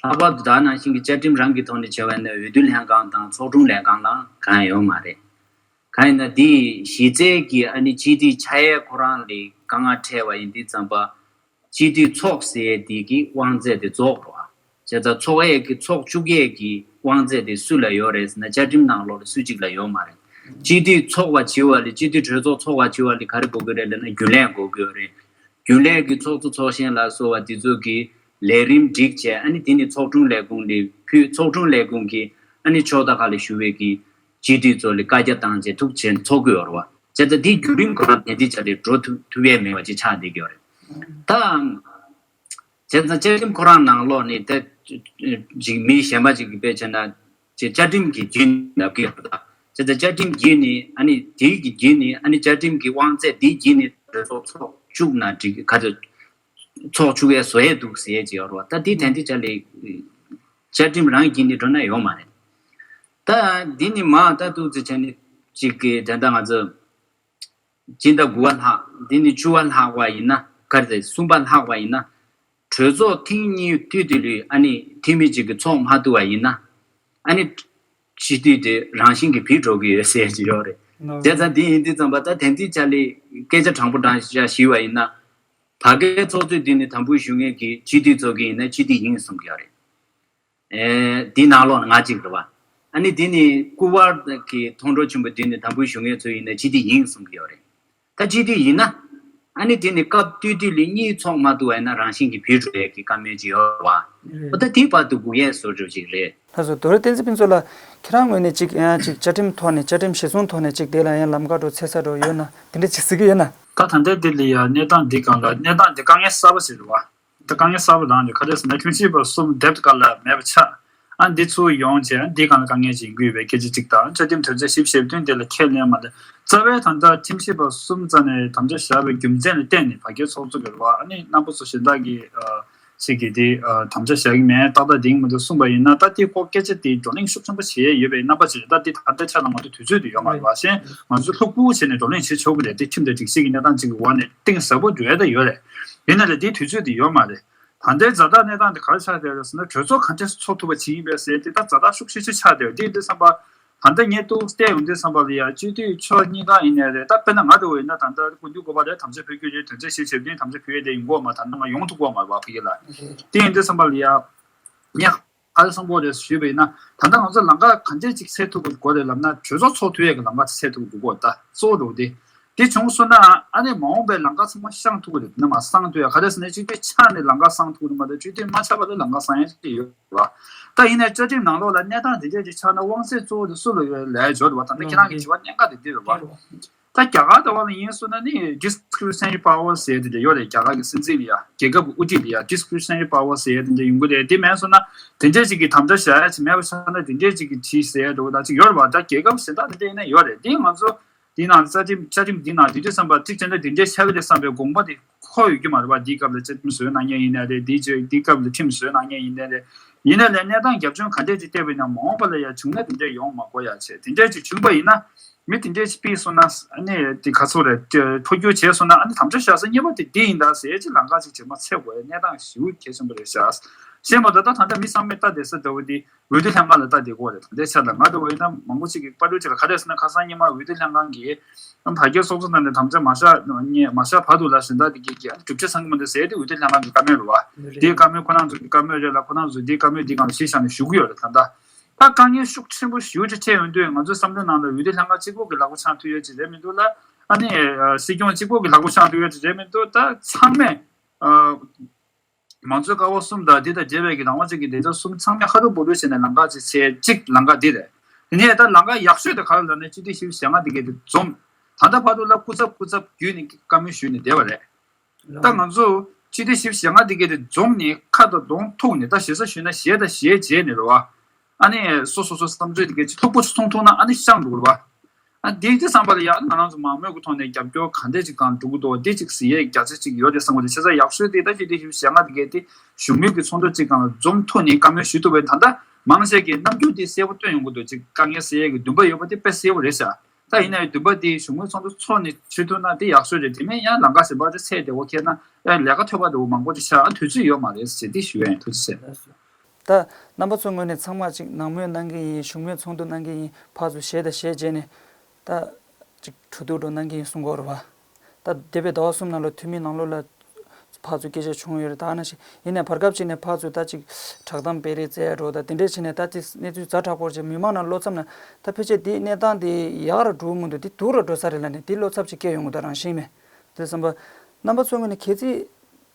ལྷག་པར་དུ་ད་ནང་བཞིན་གྱི་བཅའ་ཁྲིམས་རང་གི་ཐོག་ནས་བྱས་པ་ཡིན་ན་འོས་བསྡུ་ལྷན་ཁང་དང་ཚོགས་དྲུང་ལས་ཁང་ལའང་གང་ཡང་ཡོད་མ་རེད། གང་ཡིན་ན་དེ་གཞི་རྩའི་གི་ཨ་ནི་སྤྱི་འཐུས་ཆགས་ཡས་ཁོ་རང་ལ་དཀའ་ངལ་འཕྲད་པ་ཡིན་དུས་ཙམ་པ། སྤྱི་འཐུས་ཚོགས་ཟེར་ཡས་དེ་གི་དབང་ཚད་དེ་རྫོགས་འགྲོ་བ། བྱས་ཙང་ཚོགས་ཡས་ཀྱི་ཚོགས་བཅུག་ཡས་ཀྱི་དབང་ཚད་དེ་སུ་ལ་ཡོད་རེད་ཟེར་ན་བཅའ་ཁྲིམས་ནང་ལོགས་ལ་སུ་གཅིག་ལ་ཡོད་མ་རེད། སྤྱི་འཐུས་ཚོགས་པ་བྱེད་པ་ལ་སྤྱི་འཐུས་གྲོས་ཚོགས་ཚོགས་པ་བྱེད་པ་ལ་ག་རེ་དགོས་ཀྱི་རེད་ལབ་ན་རྒྱུན་ལས་དགོས་ཀྱི་ཡོད་རེད། རྒྱུན་ལས་ཀྱི་ཚོགས་གཙོ་ཚོགས་གཞོན་ལ་སོགས་པ་དེ་ཚོ་གི་ལས་རིམ་སྒྲིག་བྱས། ཨ་ནི་དེ་ནི་ཚོགས་དྲུང་ལས་ཁུངས་ལ་ཕུལ། ཚོགས་དྲུང་ལས་ཁུངས་ཀྱིས་ཨ་ནི་ཕྱོགས་མཐའ་ཁག་ལ་བཞུགས་པའི་གི་སྤྱི་འཐུས་ཚོ་ལ་བཀའ་རྒྱ་བཏང་བྱས་ཐུགས་ཆེན་ཚོགས་ཀྱི་ཡོད་རེད་བ། བྱས་ཙང་དེ་བརྒྱུད་རིམ་ཁོ་རང་དེ་འདྲ་ཆ་ལས་འགྲོ་ཐུབ་ཐུབ་ཡས་མེད་པ་ཅིག་ཆགས་བསྡད་ཀྱི་ཡོད་རེད། ད་བྱས་ཙང་བཅའ་ཁྲིམས་ཁོ་རང་ནང་ལོགས་ནས་ད་ཅིག་མི་གཞན་པ་ཅིག་གིས་དཔེ་བྱས་ན་ཅིག་བཅའ་ཁྲིམས་ཀྱི་བརྒྱུད་ནས་ལབ་ཀྱི་ཡོད་རེད། ད་བྱས་ཙང་བཅའ་ཁྲིམས་བརྒྱུད་ནས་ཨ་ནི་དེའི་གི་བརྒྱུད་ནས་ཨ་ནི་བཅའ་ཁྲིམས་ཀྱི་དབང་ཚད་དེའི་བརྒྱུད་ནས་གྲོས་ཚོགས་ཚོགས་བཅུག་ན་འགྲིག་ག་ཚོད་ཚོགས་བཅུག་ཡས་བཟོ་ཡས་འདུག་ཟེར་ཡས་ཅིག་ཡོད་རེད་བ། ད་དེ་དེ་འདྲ་ཆ་ལས་བཅའ་ཁྲིམས་རང་བརྒྱུད་ནས་འགྲོ་ན་ཡོད་མ་རེད། ད་འདི་ནི་མ་ད་ཏོག་ཙི་བྱས་ནས་ཅིག་གི་དེ་འདྲ་ང་ཚོ་སྤྱི་ཟླ་དགུ་པ་ལྷག་འདི་ནི་བཅུ་པ་ལྷག་པ་ཡིན་ན་ག་རེ་གསུམ་པ་ལྷག་པ་ཡིན་ན་གྲོས་ཚོགས་ཐེངས་གཉིས་བསྡུས་དེ་ལུས་ཨ་ནི་འཐུས་མི་གཅིག་གི་ཚོགས་མ་ཐུབ་པ་ཡིན་ན་ཨ་ནི་སྤྱི་འཐུས་དེ་རང་བཞིན་གྱིས་བུད་འགྲོ་གི་ཡོད་ཟེར་གྱི་ཡོད་རེད། ནོ། བྱས་ཙང་འདི་ཡིན་དུས་ཙམ་པ་ད་དེ་འདི་ཆ་ལས་སྐད་ཆ་དྲང་པོ་དྲང་བཞག་ཞུས་པ་ཡིན་ན་བར་བརྒལ་ཚོགས་གཙོས་འདི་ནི་དམ་འབུལ་ཞུ་མཁན་གྱི་སྤྱི་འཐུས་ཚོ་གི་ཡིན་ན་སྤྱི་འཐུས་ཡིན་གསུང་གི་ཡོད་རེད། ཨེ། འདི་ནང་ལོགས་ང་གཅིག་རེད་བ། ཨ་ནི་འདི་ནི་སྐུ་པར་གྱི་མཐོང་གྲོལ་ཆེན་པོ་འདི་ནི་དམ་འབུལ་ཞུ་མཁན་ཚོ་ཡིན་ན་སྤྱི་འཐུས་ཡིན་གསུང་གི་ཡོད་རེད། ད་སྤྱི་འཐུས་ཡིན་ན། ཨ་ནི་འདི་ནི་སྐབས་བསྟུད་བསྟུད་ལ་གཉིས་ཚོགས་མ་ཐུབ་པ་ཡིན་ན་རང་བཞིན་གྱིས་བུད་འགྲོ་ཡས་ཀྱི་བཀའ་མོལ་ཅིག་ཡོད་རེད་བ། འོ་ད་དེའི་བར་དུ་སྒུག་ཡས་བཟོ་འདྲ་ཅིག་རེད། ལགས་སོ། རྡོ་ར་བསྟན་འཛིན་ཕུན་ཚོགས་ལགས། ཁྱེད་རང་ངོས་ནས་ཅིག་ཡང་ཅིག་བཅའ་ཁྲིམས་ཐོག་ནས་བཅའ་ཁྲིམས་གཞིར་བཟུང་ཐོག་ནས་ཅིག་དེ་ལ་ཡང་ལམ་ཁ་འགྲོ་འཚོལ་ས་འགྲོ་ཡོད་ན་དེ་འདྲ་ཅིག་གཟིགས་ཀྱི་ཡོད་ན། ད་ད་ལྟའི་འདི་ལ་ཡང་གནས་སྟངས་འདི་སྒང་ལ་གནས་སྟངས་འདི་དཀའ་ངལ་གསར་པ་ཞིག་རེད་བ། ད་དཀའ་ངལ་གསར་པ་རང་རེད། ག་རེ་ཟེར་ན་ཁྱིམ་གཞིས་པ་གསུམ་སྡེབ་ཀ་ལ་མེད་པ་ཆགས། ཨ་འདི་ཚུར་ཡོང་བྱས་ཨ་འདི་སྒང་ལ་དཀའ་ངལ་ཅིག་ཡོང་གི་ཡོད་པའི་སྐད་ཆ་གཅིག་དང་། བཅའ་ཁྲིམས་དོན་ཚན་བཞི་བཅུ་ཞེ་བདུན་དེ་ལ་ཁས་ལེན་མ་ལེན། རྩ་བའི་ད་ལྟ་ཁྱིམ་གཞིས་པ་གསུམ་རྩ་ནས་དམ་བཅའ་བཞག་པའི་རྒྱུ་མཚན་ལ་བརྟེན་ནས་བར་བརྒལ་ཚོགས་གཙོ་གི་རེད་བ། ཨ་ནི་རྣམ་པ་ཚོ་གཞན་དག་གི་ཨ་ཞིག་གིས་དེ་ཨ་དམ་བཅའ་བཞག་གི་མེད། ཏག་ཏག་དེ་ཡིན་མི་འདུག་གསུངས་པ་ཡིན་ན། ད་དེ་ཁོ་སྐད་ཆ་དེ་བགྲོ་གླེང་ཤུགས་ཆེན་པོ་བྱེད་ཡས་ཡོད་པའི་རྣམ་པ་ཅིག་རེད། ད་དེ་ད་ལྟའི་ཆ་ལ་ང་ཚོ་དུས་ཚོད་དེ་ཡོད་མ་རེད་བ། གཞན་ང་ཚོ་ལྷུག་པོ་བྱས་ནས་བགྲོ་གླེང་བྱེད་ཆོག་གི་རེད། དེ་ཁྲིམས་དང་སྒྲིག་གཞི་གི་གནས་སྟངས་ཅིག་གི་འོག་ནས་གཏིང་ཟབ་པོ་འགྲོ་ཡས་ད་ཡོད་རེད། ཡིན་ན་ལས་དེ་དུས་ཚོད་དེ་ཡོད་མ་རེད། ད་ལྟའི་ཛ་དྲག་གནས་སྟངས་དེ་ག་རེ་ཆགས་བསྡད་ཡོད་རེད་ཟེར་ན། གྲོས་ཚོགས་ག་འདྲས་སེ་ཚོགས་ཐུབ་པ་བྱེད་ཡིན་པས་ཟེར་དེ་ད་ཛ་དྲག་ཤུགས་ཆེ་ཆེ་ཆགས་བསྡད་ཡོད། དེ་ཡིན་དུས་ཙམ་པ་ད་ལྟ་ངས་ཏོག་ཙམ་བལྟས་ཡོང་དུས་ཙམ་པ་ལ་ཡ་སྤྱི་འཐུས་ཕྱོགས་གཉིས་ཀ་ཡིན་ནའི་རེད། ད་དཔེར་ན་ང་འདྲ་བོ་ཡིན་ན་ད་ལྟ་སྐུ་མདུན་སྐུ་པར་རེད། དམ་བཅའ་ཕུལ་རྒྱུ་རེད། དོན་ཚན་བཞི་བཅུ་ཞེ་བདུན་དམ་བཅའ་ཕུལ་ཡས་དེ་ཡོང་གི་ཡོད་མ་རེད། ད་ལྟ་ང་ཡོང་ཐུབ་ཀྱི་ཡོད་མ་རེད་བ། ཕ་གི་ལ་དེ་ཡིན་དུས་ཙམ་པ་ལ་ཡ་ངས་ག་རེ་བསམ་གྱི་ཡོད་རེད་ཞུས་པ་ཡིན་ན། ད་ལྟ་ང་ཚོ་ལམ་ཁ་ག་འདྲས་ཅིག་སེལ་ཐུབ་དགོས་རེད་ལབ་ན། གྲོས་ཚོགས་ཚོགས་ཐུབ་ཡས་ཀྱི་ལམ་ཁ་སེལ་ཐུབ་དགོས་ཀྱི་ད་གཙོ་བོ་འདྲ་བོ་དེ། དེ་བྱུང་སོང་ན་ཨ་ནི་མ་འོངས་པའི་ལམ་ཁ་ཚང་མ་བཤང་ཐུབ་ཀྱི་རེད། དེ་ནས་མར་བསང་ཐུབ་ཡ། ག་རེ་ཟེར་ན་སྤྱི་འཐུས་ཆགས་ནས་ལམ་ཁ་བསང་ཐུབ་ཀྱི་རེད་མ་གཏོགས་སྤྱི་འཐུས་མ་ཆགས་བར་དུ་ལམ་ཁ་བསང་ཡ་ཅིག་ཡོད་རེད་བ། ད་ཡིན་ནའི་བཅའ་ཁྲིམས་ནང་ལོགས་ལ་གནས་སྟངས་དེ་འདྲས་ཅིག་ཆགས་ན་དབང་ཚད་གཙོ་བོ་དེ་སུ་ལ་ཡོད་ལབ་ཡ་ཅིག་ཡོད་རེད་བ། ད་ལྟ་ཁྱེད་རང་གི་དྲི་བ་གནད་འགག་དེ་འདི་རེད་བ། ད་རྒྱ་གར་ལྟ་བུ་ལ་ཡིན་སོང་ན་ནི་discretionary power ཟེར་ཡ་དེ་འདྲ་ཡོད་རེད། རྒྱ་གར་གྱི་སྲིད་འཛིན་ལ་ཡ་རྒྱལ་ཁབ་ཀྱི་དབུ་ཁྲིད་ལ་ཡ་discretionary power ཟེར་ཡ་དེ་འདྲ་ཡོང་གི་རེད། དེ་མེད་སོང་ན་དེ་འདྲས་ཅིག་གི་དམ་བཅའ་བཞག་ཡ་ཅིག་མེད་པ་ཆགས་ན་དེ་འདྲས་ཅིག་གི་ཁྲིད་ཟེར་ཡ་འདྲ་བོ་ད་ཅིག་ཡོད་རེད་བ། ད་རྒྱལ་ཁབ་གཞན་དག་དེ་འདྲ་ཡིན་ན་ཡོད་རེད། དེ་ང་ཚོ་འདི་ནང་བཅའ་ཁྲིམས་བཅའ་ཁྲིམས་འདི་ནང་དེ་དུས་ཙམ་པ་གཅིག་བྱས་ན་དེ་འདྲའི་ཆགས་ཀྱི་རེད་བསམ་པའི་དགོངས་པ་དེ་འཁོར་ཡོད་ཀྱི་མ་རེད་པ། འདིའི་སྐབས་ལ་བཅའ་ཁྲིམས་བཟོས་གནང་མཁན་ཡིན་ནའི་རེད། འདིའི་རྗེས་འདིའི་སྐབས་ལ་ཁྲིམས་བཟོས་གནང་མཁན་ཡིན་ནའི་རེད། ཡིན་ནའི་ལས་གནས་སྟངས་རྒྱབ་ལྗོངས་ག་འདྲས་ཅིག་བལྟས་པ་ཡིན་ན་མ་འོངས་པ་ལ་ཡང་བྱུང་ན་དེ་འདྲས་ཡོང་མ་དགོས་ཡ་བྱས། དེ་འདྲས་ཅིག་བྱུང་པ་ཡིན་ན་མི་དེ་འདྲས་ཅིག་ཕུད་སོང་ན་ཨ་ནི་དེ་ག་ཚོད་རེད། འཕོ་འགྱུར་བྱས་སོང་ན་ཨ་ནི་དམ་བཅའ་བཞག་ས་གཉིས་པ་དེ་འདི་ཡིན་ད་ཟེར་ཅིག་ལམ་ཁ་ཅིག་རྗེས་མ་འཚོལ་དགོས་ཡ་གནས་སྟངས་ཞེ་པོ་གལ་ཆེན་པོ་རེད་ཤག་ཤེས་མ་གཏོགས་ད་ད་ལྟ་མི་ཚང་མས་ལྟ་བསྡད་ས་འདྲ་བོ་འདི། འོས་བསྡུ་ལྷན་ཁང་ལ་ལྟ་བསྡད་ཀྱི་ཡོད་རེད། ད་ལྟའི་ཆར་ལ་ང་འདྲ་བོ་ཡིན་ན་མང་པོ་ཅིག་གིས་པར་སྐྲུན་བྱེད་ལ་ག་རེ་ཟེར་ན། ཁ་སང་ཉི་མ་འོས་བསྡུ་ལྷན་ཁང་གིས་བར་བརྒལ་ཚོགས་གཙོ་ཐོག་ནས་དམ་བཅའ་མ་བཞག་ནས་མ་བཞག་བར་དུ་ལ་གཞན་དག་དེ་གིས་ཀྱི་གྲུབ་ཆ་ཚང་གི་མི་འདུག་ཟེར་ཏེ་འོས་བསྡུ་ལྷན་ཁང་གི་བཀའ་མོལ་རེད་བ། དེའི་བཀའ་མོལ་ཁོ་རང་ཚོ་གི་བཀའ་མོལ་རེད་ལ་ཁོ་རང་ཚོས་དེའི་བཀའ་མོལ་དེའི་སྒང་ལ་གཞི་བཞག་ནས་ཞུ་གི་ཡོད་རེད། ད་ལྟ་ད་དཀའ་ངལ་ཤུགས་ཆེན་པོ་ཞེ་པོ་ཅིག་འཕྲད་ཡོང་དུས་ང་ཚོའི་བསམ་བློའི་ནང་ལ་འོས་བསྡུ་ལྷན་ཁང་གཅིག་པོ་གི་ལག་པ་འཆང་ཐུབ་ཡོད་ཅིག་རེད་མི་འདུག་ལ། ཨ་ནི་སྲིད་སྐྱོང་གཅིག་པོ་གི་ལག་པ་འཆང་ཐུབ་ཡོད་ཅིག་རེད་མི་འདུག་ད་ཚང་མས། མང་གཙོའི་ཀ་བ་གསུམ་དང་འདི་དང་འབྲེལ་བའི་གི་རང་དབང་ཅན་གྱི་བདེ་འཇགས་གསུམ་ཚང་མས་ཧ་རུ་བུ་རུ་བྱས་ནས་ལམ་ཁ་ཅིག་བྱས་གཅིག་ལམ་ཁ་འདི་རེད། དེ་ནས་ད་ལམ་ཁ་ཡག་ཤོས་དེ་ག་རེ་ལབ་ན་སྤྱི་ལེ་བཞི་བཅུ་ཞེ་ལྔ་འདི་གའི་དེ་འཛོམས། ད་ལྟ་བར་དུ་ལ་སྐུ་ཚབ་སྐུ་ཚབ་བརྒྱུད་ནས་བཀའ་མོལ་ཞུས་ནས་བསྡད་པ་རེད། ད་ང་ཚོ་སྤྱི་ལེ་བཞི་བཅུ་ཞེ་ལྔ་འདི་གའི་དེ་འཛོམས་ནས་ཁ་དང་གདོང་ཐུག་ནས་ད་ཞེ་ས་ཞུས་ན་ཞེ་དང་ཞེ་བྱས་ནས་རེད་བ། ཨ་ནི་སོ་སོ་སོ་བསམ་ཚུལ་དེ་གའི་ལྷུག་པོ་ཚོང་ཐུག་ན་ཨ་ནི་ཤང་འགྲོ་རེད་བ། ཨ་འདི་འདི་བསམ་པ་ལ་ཡང་ང་རང་ཚོ་མང་མོས་ཀྱི་ཐོག་ནས་རྒྱབ་སྐྱོར་ག་འདྲས་ཅིག་དང་འགྲོ་གི་འདུག་འདི་ཅིག་ཟེར་ཡས་རྒྱ་ཆེ་ཅིག་ཡོད་དེ་བསམ་གི་འདུག་བྱས་ཙང་ཡག་ཤོས་དེ་ད་སྤྱི་ལེ་བཞི་བཅུ་ཞེ་ལྔ་འདི་གའི་དེ་བཞུགས་མོལ་གྱི་ཚོགས་འདུ་ཅིག་དང་འཛོམས་ཐུག་ནས་བཀའ་མོལ་ཞུ་ཐུབ་པའི་ད་ལྟ་མང་ཆེ་གི་རྣམ་འགྱུར་དེ་གསལ་པོ་སྟོན་ཡོང་གི་འདུག་ཅིག་དཀའ་ངལ་སེལ་ཡས་ཀྱི་འདུན་པ་ཡོད་པ་དེ་དཔེ་གསལ་པོ་རེད་ཤག་ད་ཡིན་ན་ཡང་འདུན་པ་དེ་བཞུགས་མོལ་ཚོགས་འདུ་ཚོགས་ནས་བྱེད་ཐུབ་ན་དེ་ཡག་ཤོས་རེད། དེ་མིན་ཡང་ལམ་ཁ་ཟིན་པ་དེ་ཚད་དེ་འོ་ཁྱེར་ན་ཡང་ལས་ཀ་ཐོལ་པ་དེ་འོ་མང་པོ་ཅིག་ཆགས་ཨ་དུས་ཚོད་ཡོད་མ་རེད་ཟེར་དེ་ཞུ་ཡ་ཡིན། ཐུགས་རྗེ་ཆེ། ད་རྣམ་པ་ཚོའི་ངོས་ནས་ཚང་མ་ཅིག་ནང་མོལ་གནང་གི་ཡིན། བཞུགས་མོལ་ཚོགས་འདུ་གནང་གི་ཡིན། ཕར་ཚུར་ཞལ་དང་ཞལ་མཇལ་ནས་ད་ཅིག་གྲོས་བསྡུར་འགྲོ་གནང་གི་ཡིན་གསུང་གི་ཡོད་རེད་བ། ད་འདས་པའི་ཟླ་བ་གསུམ་ནང་ལ་འཐུས་མི་ནང་ལོགས་ལ་ཕར་ཚུར་སྐད་ཆ་བྱུང་ཡོད་རེད། ད་ག་ནང་བཞིན་ཡིན་ནའི་བར་སྐབས་ཅིག་ནས་ཕར་ཚུར་ད་ཅིག་བསྒྲགས་གཏམ་སྤེལ་རེས་བཙལ་འགྲོ་ད་དེ་འདྲས་བྱས་ནས་ད་དེ་གནས་ཚུལ་ཛ་དྲག་པོ་ཅིག་མི་མང་ནང་བློ་འཚབ་ན་ད་ཕལ་ཆེར་དེའི་གནས་སྟངས་དེ་ཡག་རུ་འགྲོ་མི་འདུག་དེ་སྡུག་རུ་འགྲོ་ས་རེད་ལབ་ནས་དེ་བློ་འཚབ་ཅིག་སྐྱེ་ཡོང་གི་འདུག་རང་བཞིན་མེད། དེ་བསམ་པ་རྣམ་པ་ཚོའི་ངོས་ནས་གལ་སྲིད་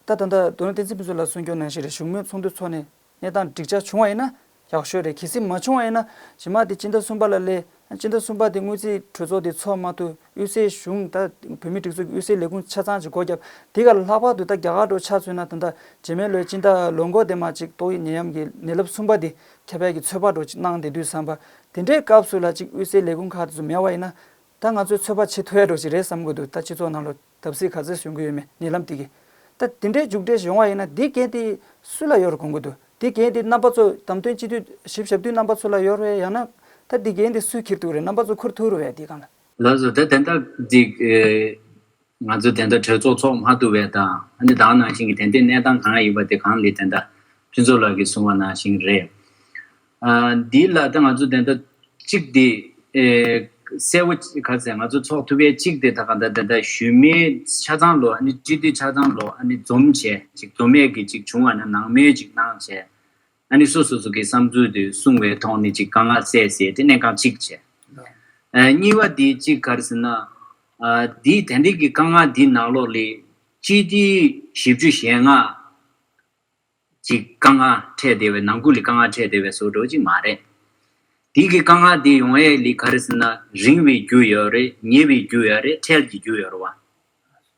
ད་ད་ལྟ་རྡོ་རིང་བསྟན་འཛིན་ཕུན་ཚོགས་ལགས་གསུང་རྒྱུ་ནང་བཞིན་རེད། བཞུགས་མོལ་ཚོགས་འདུ་ཚོགས་ནས་གནས་སྟངས་འགྲིག་ཆགས་བྱུང་བ་ཡིན་ན་ཡག་ཤོས་རེད། གལ་སྲིད་མ་བྱུང་བ་ཡིན་ན་རྗེས་མ་དེ་སྤྱི་ཟླ་གསུམ་པ་ལ་སླེབས། སྤྱི་ཟླ་གསུམ་པ་དེ་དངུལ་རྩིས་གྲོས་ཚོགས་དེ་ཚོགས་མ་ཐུབ། དབུས་སའི་གཞུང་ད་བོད་མིའི་སྒྲིག་འཛུགས་ཀྱི་དབུས་སའི་ལས་ཁུངས་ཆ་ཚང་ཅིག་སྒོ་བརྒྱབ། དེ་ག་ལ་ལྷག་པར་དུ་ད་རྒྱ་གར་འགྲོ་ཆ་མཚོན་ན་ད་ལྟ་རྗེས་མའི་ལོའི་སྤྱི་ཟླ་ལོ་འགོ་དེ་མ་ཅིག་ཏོག་དབྱིབས་ནད་ཡམས་ཀྱི་ནད་རླབས་གསུམ་པ་དེ་ཁྱབ་ཡག་གི་ཚོད་དཔག་འགྲོ་ཅིག་གནང་བསྡད་དུས་ཙམ་པ་དེ་འདྲའི་སྐབས་སུ་ལ་ཅིག་དབུས་སའི་ལས་ཁུངས་ཁག་དེ་ཚོ་མེད་པ་ཡིན་ན་ད་ང་ཚོས་ཚོད་དཔག་བྱེད་ཐུབ་ཡག་འགྲོ་ཅིག་རེད་བསམ་གི་འདུག་ད་སྤྱི་ཚོགས་ནང་ལ་བརྡབ་གསིག་ག་ཚོད་བྱུང་གི་ཡོད་མེད་ནད་ལམ་དེ་གི་ད་དེ་འདྲའི་མཇུག་འབྲས་ཡོང་བ་ཡིན་ན་དེ་གལ་ཏེ་སུ་ལ་ཡོད་རུ་དགོངས་གི་འདུག་དེ་གལ་ཏེ་རྣམ་པ་ཚོ་བདམས་ཐོན་སྤྱི་འཐུས་ཞིབ་ཞབས་འདུས་རྣམ་པ་ཚོ་ལ་ཡོད་རེད། ཡང་ན་ད་དེ་གལ་ཏེ་སུས་འཁྱེར་ཐུབ་རེད། རྣམ་པ་ཚོ་འཁུར་ཐུབ་རུ་བས་དེ་གང་ལ། ལགས་སོ། ད་དེ་འདྲ་འདི་ང་ཚོ་དེ་འདྲ་གྲོས་ཚོགས་ཚོགས་མ་ཐུབ་པས་དང་ཨ་ནི་ད་ག་ནང་བཞིན་གྱི་དེ་འདྲའི་གནས་སྟངས་གང་ཡིན་པ་དེ་གང་ལས་དེ་འདྲ་ཕུན་ཚོགས་ལགས་ཀྱིས་གསུངས་པ་ནང་བཞིན་རེད། ཨ་འདི་ལ་ད་ང་ཚོ་དེ་འདྲ་གཅིག་དེ་ཨེ་གསལ་པོ་ག་ཚད་ང་ཚོ་ཚོགས་ཐུབ་པའི་གཅིག་དེ་ད་ག་ད་དེ་འདྲ་ཞུས་མེད། ཆ་ཚང་ལོ་ཨ་ནི་སྤྱི་འཐུས་ཆ་ཚང་ལོ་ཨ་ནི་འཛོམས་བྱས་ཅིག་འཛོམས་མེད་ཀྱི་ཅིག་བྱུང་བ་ན་ནང་མོལ་ཅིག་གནང་བྱས། ཨ་ནི་སོ་སོ་སོ་གི་བསམ་ཚུལ་དེ་གསུང་བའི་ཐོག་ནས་ཅིག་དཀའ་ངལ་སེལ་ཟེར་དེ་གནད་འགག་གཅིག་བྱས། ཨ་གཉིས་པ་དེ་གཅིག་ག་རེ་ཟེར་ན། ཨ་འདི་དེ་འདྲའི་གི་དཀའ་ངལ་འདི་ནང་ལོགས་ལ་སྤྱི་འཐུས་བཞི་བཅུ་ཞེ་ལྔ་ཅིག་དཀའ་ངལ་འཕྲད་བསྡད་པའི་ནང་ཁུལ་ལ་དཀའ་ངལ་འཕྲད་བསྡད་པའི་བཟོ་འདྲ་ཅིག་མ་རེད། དེ་གི་དཀའ་ངལ་དེ་ཡོང་ཡས་ལ་ག་རེ་ཟེར་ན་རིང་བའི་རྒྱུ་ཡོད་རེད། ཉེ་བའི་རྒྱུ་ཡོད་རེད། འཕྲལ་གྱི་རྒྱུ་ཡོད་རེད་བ།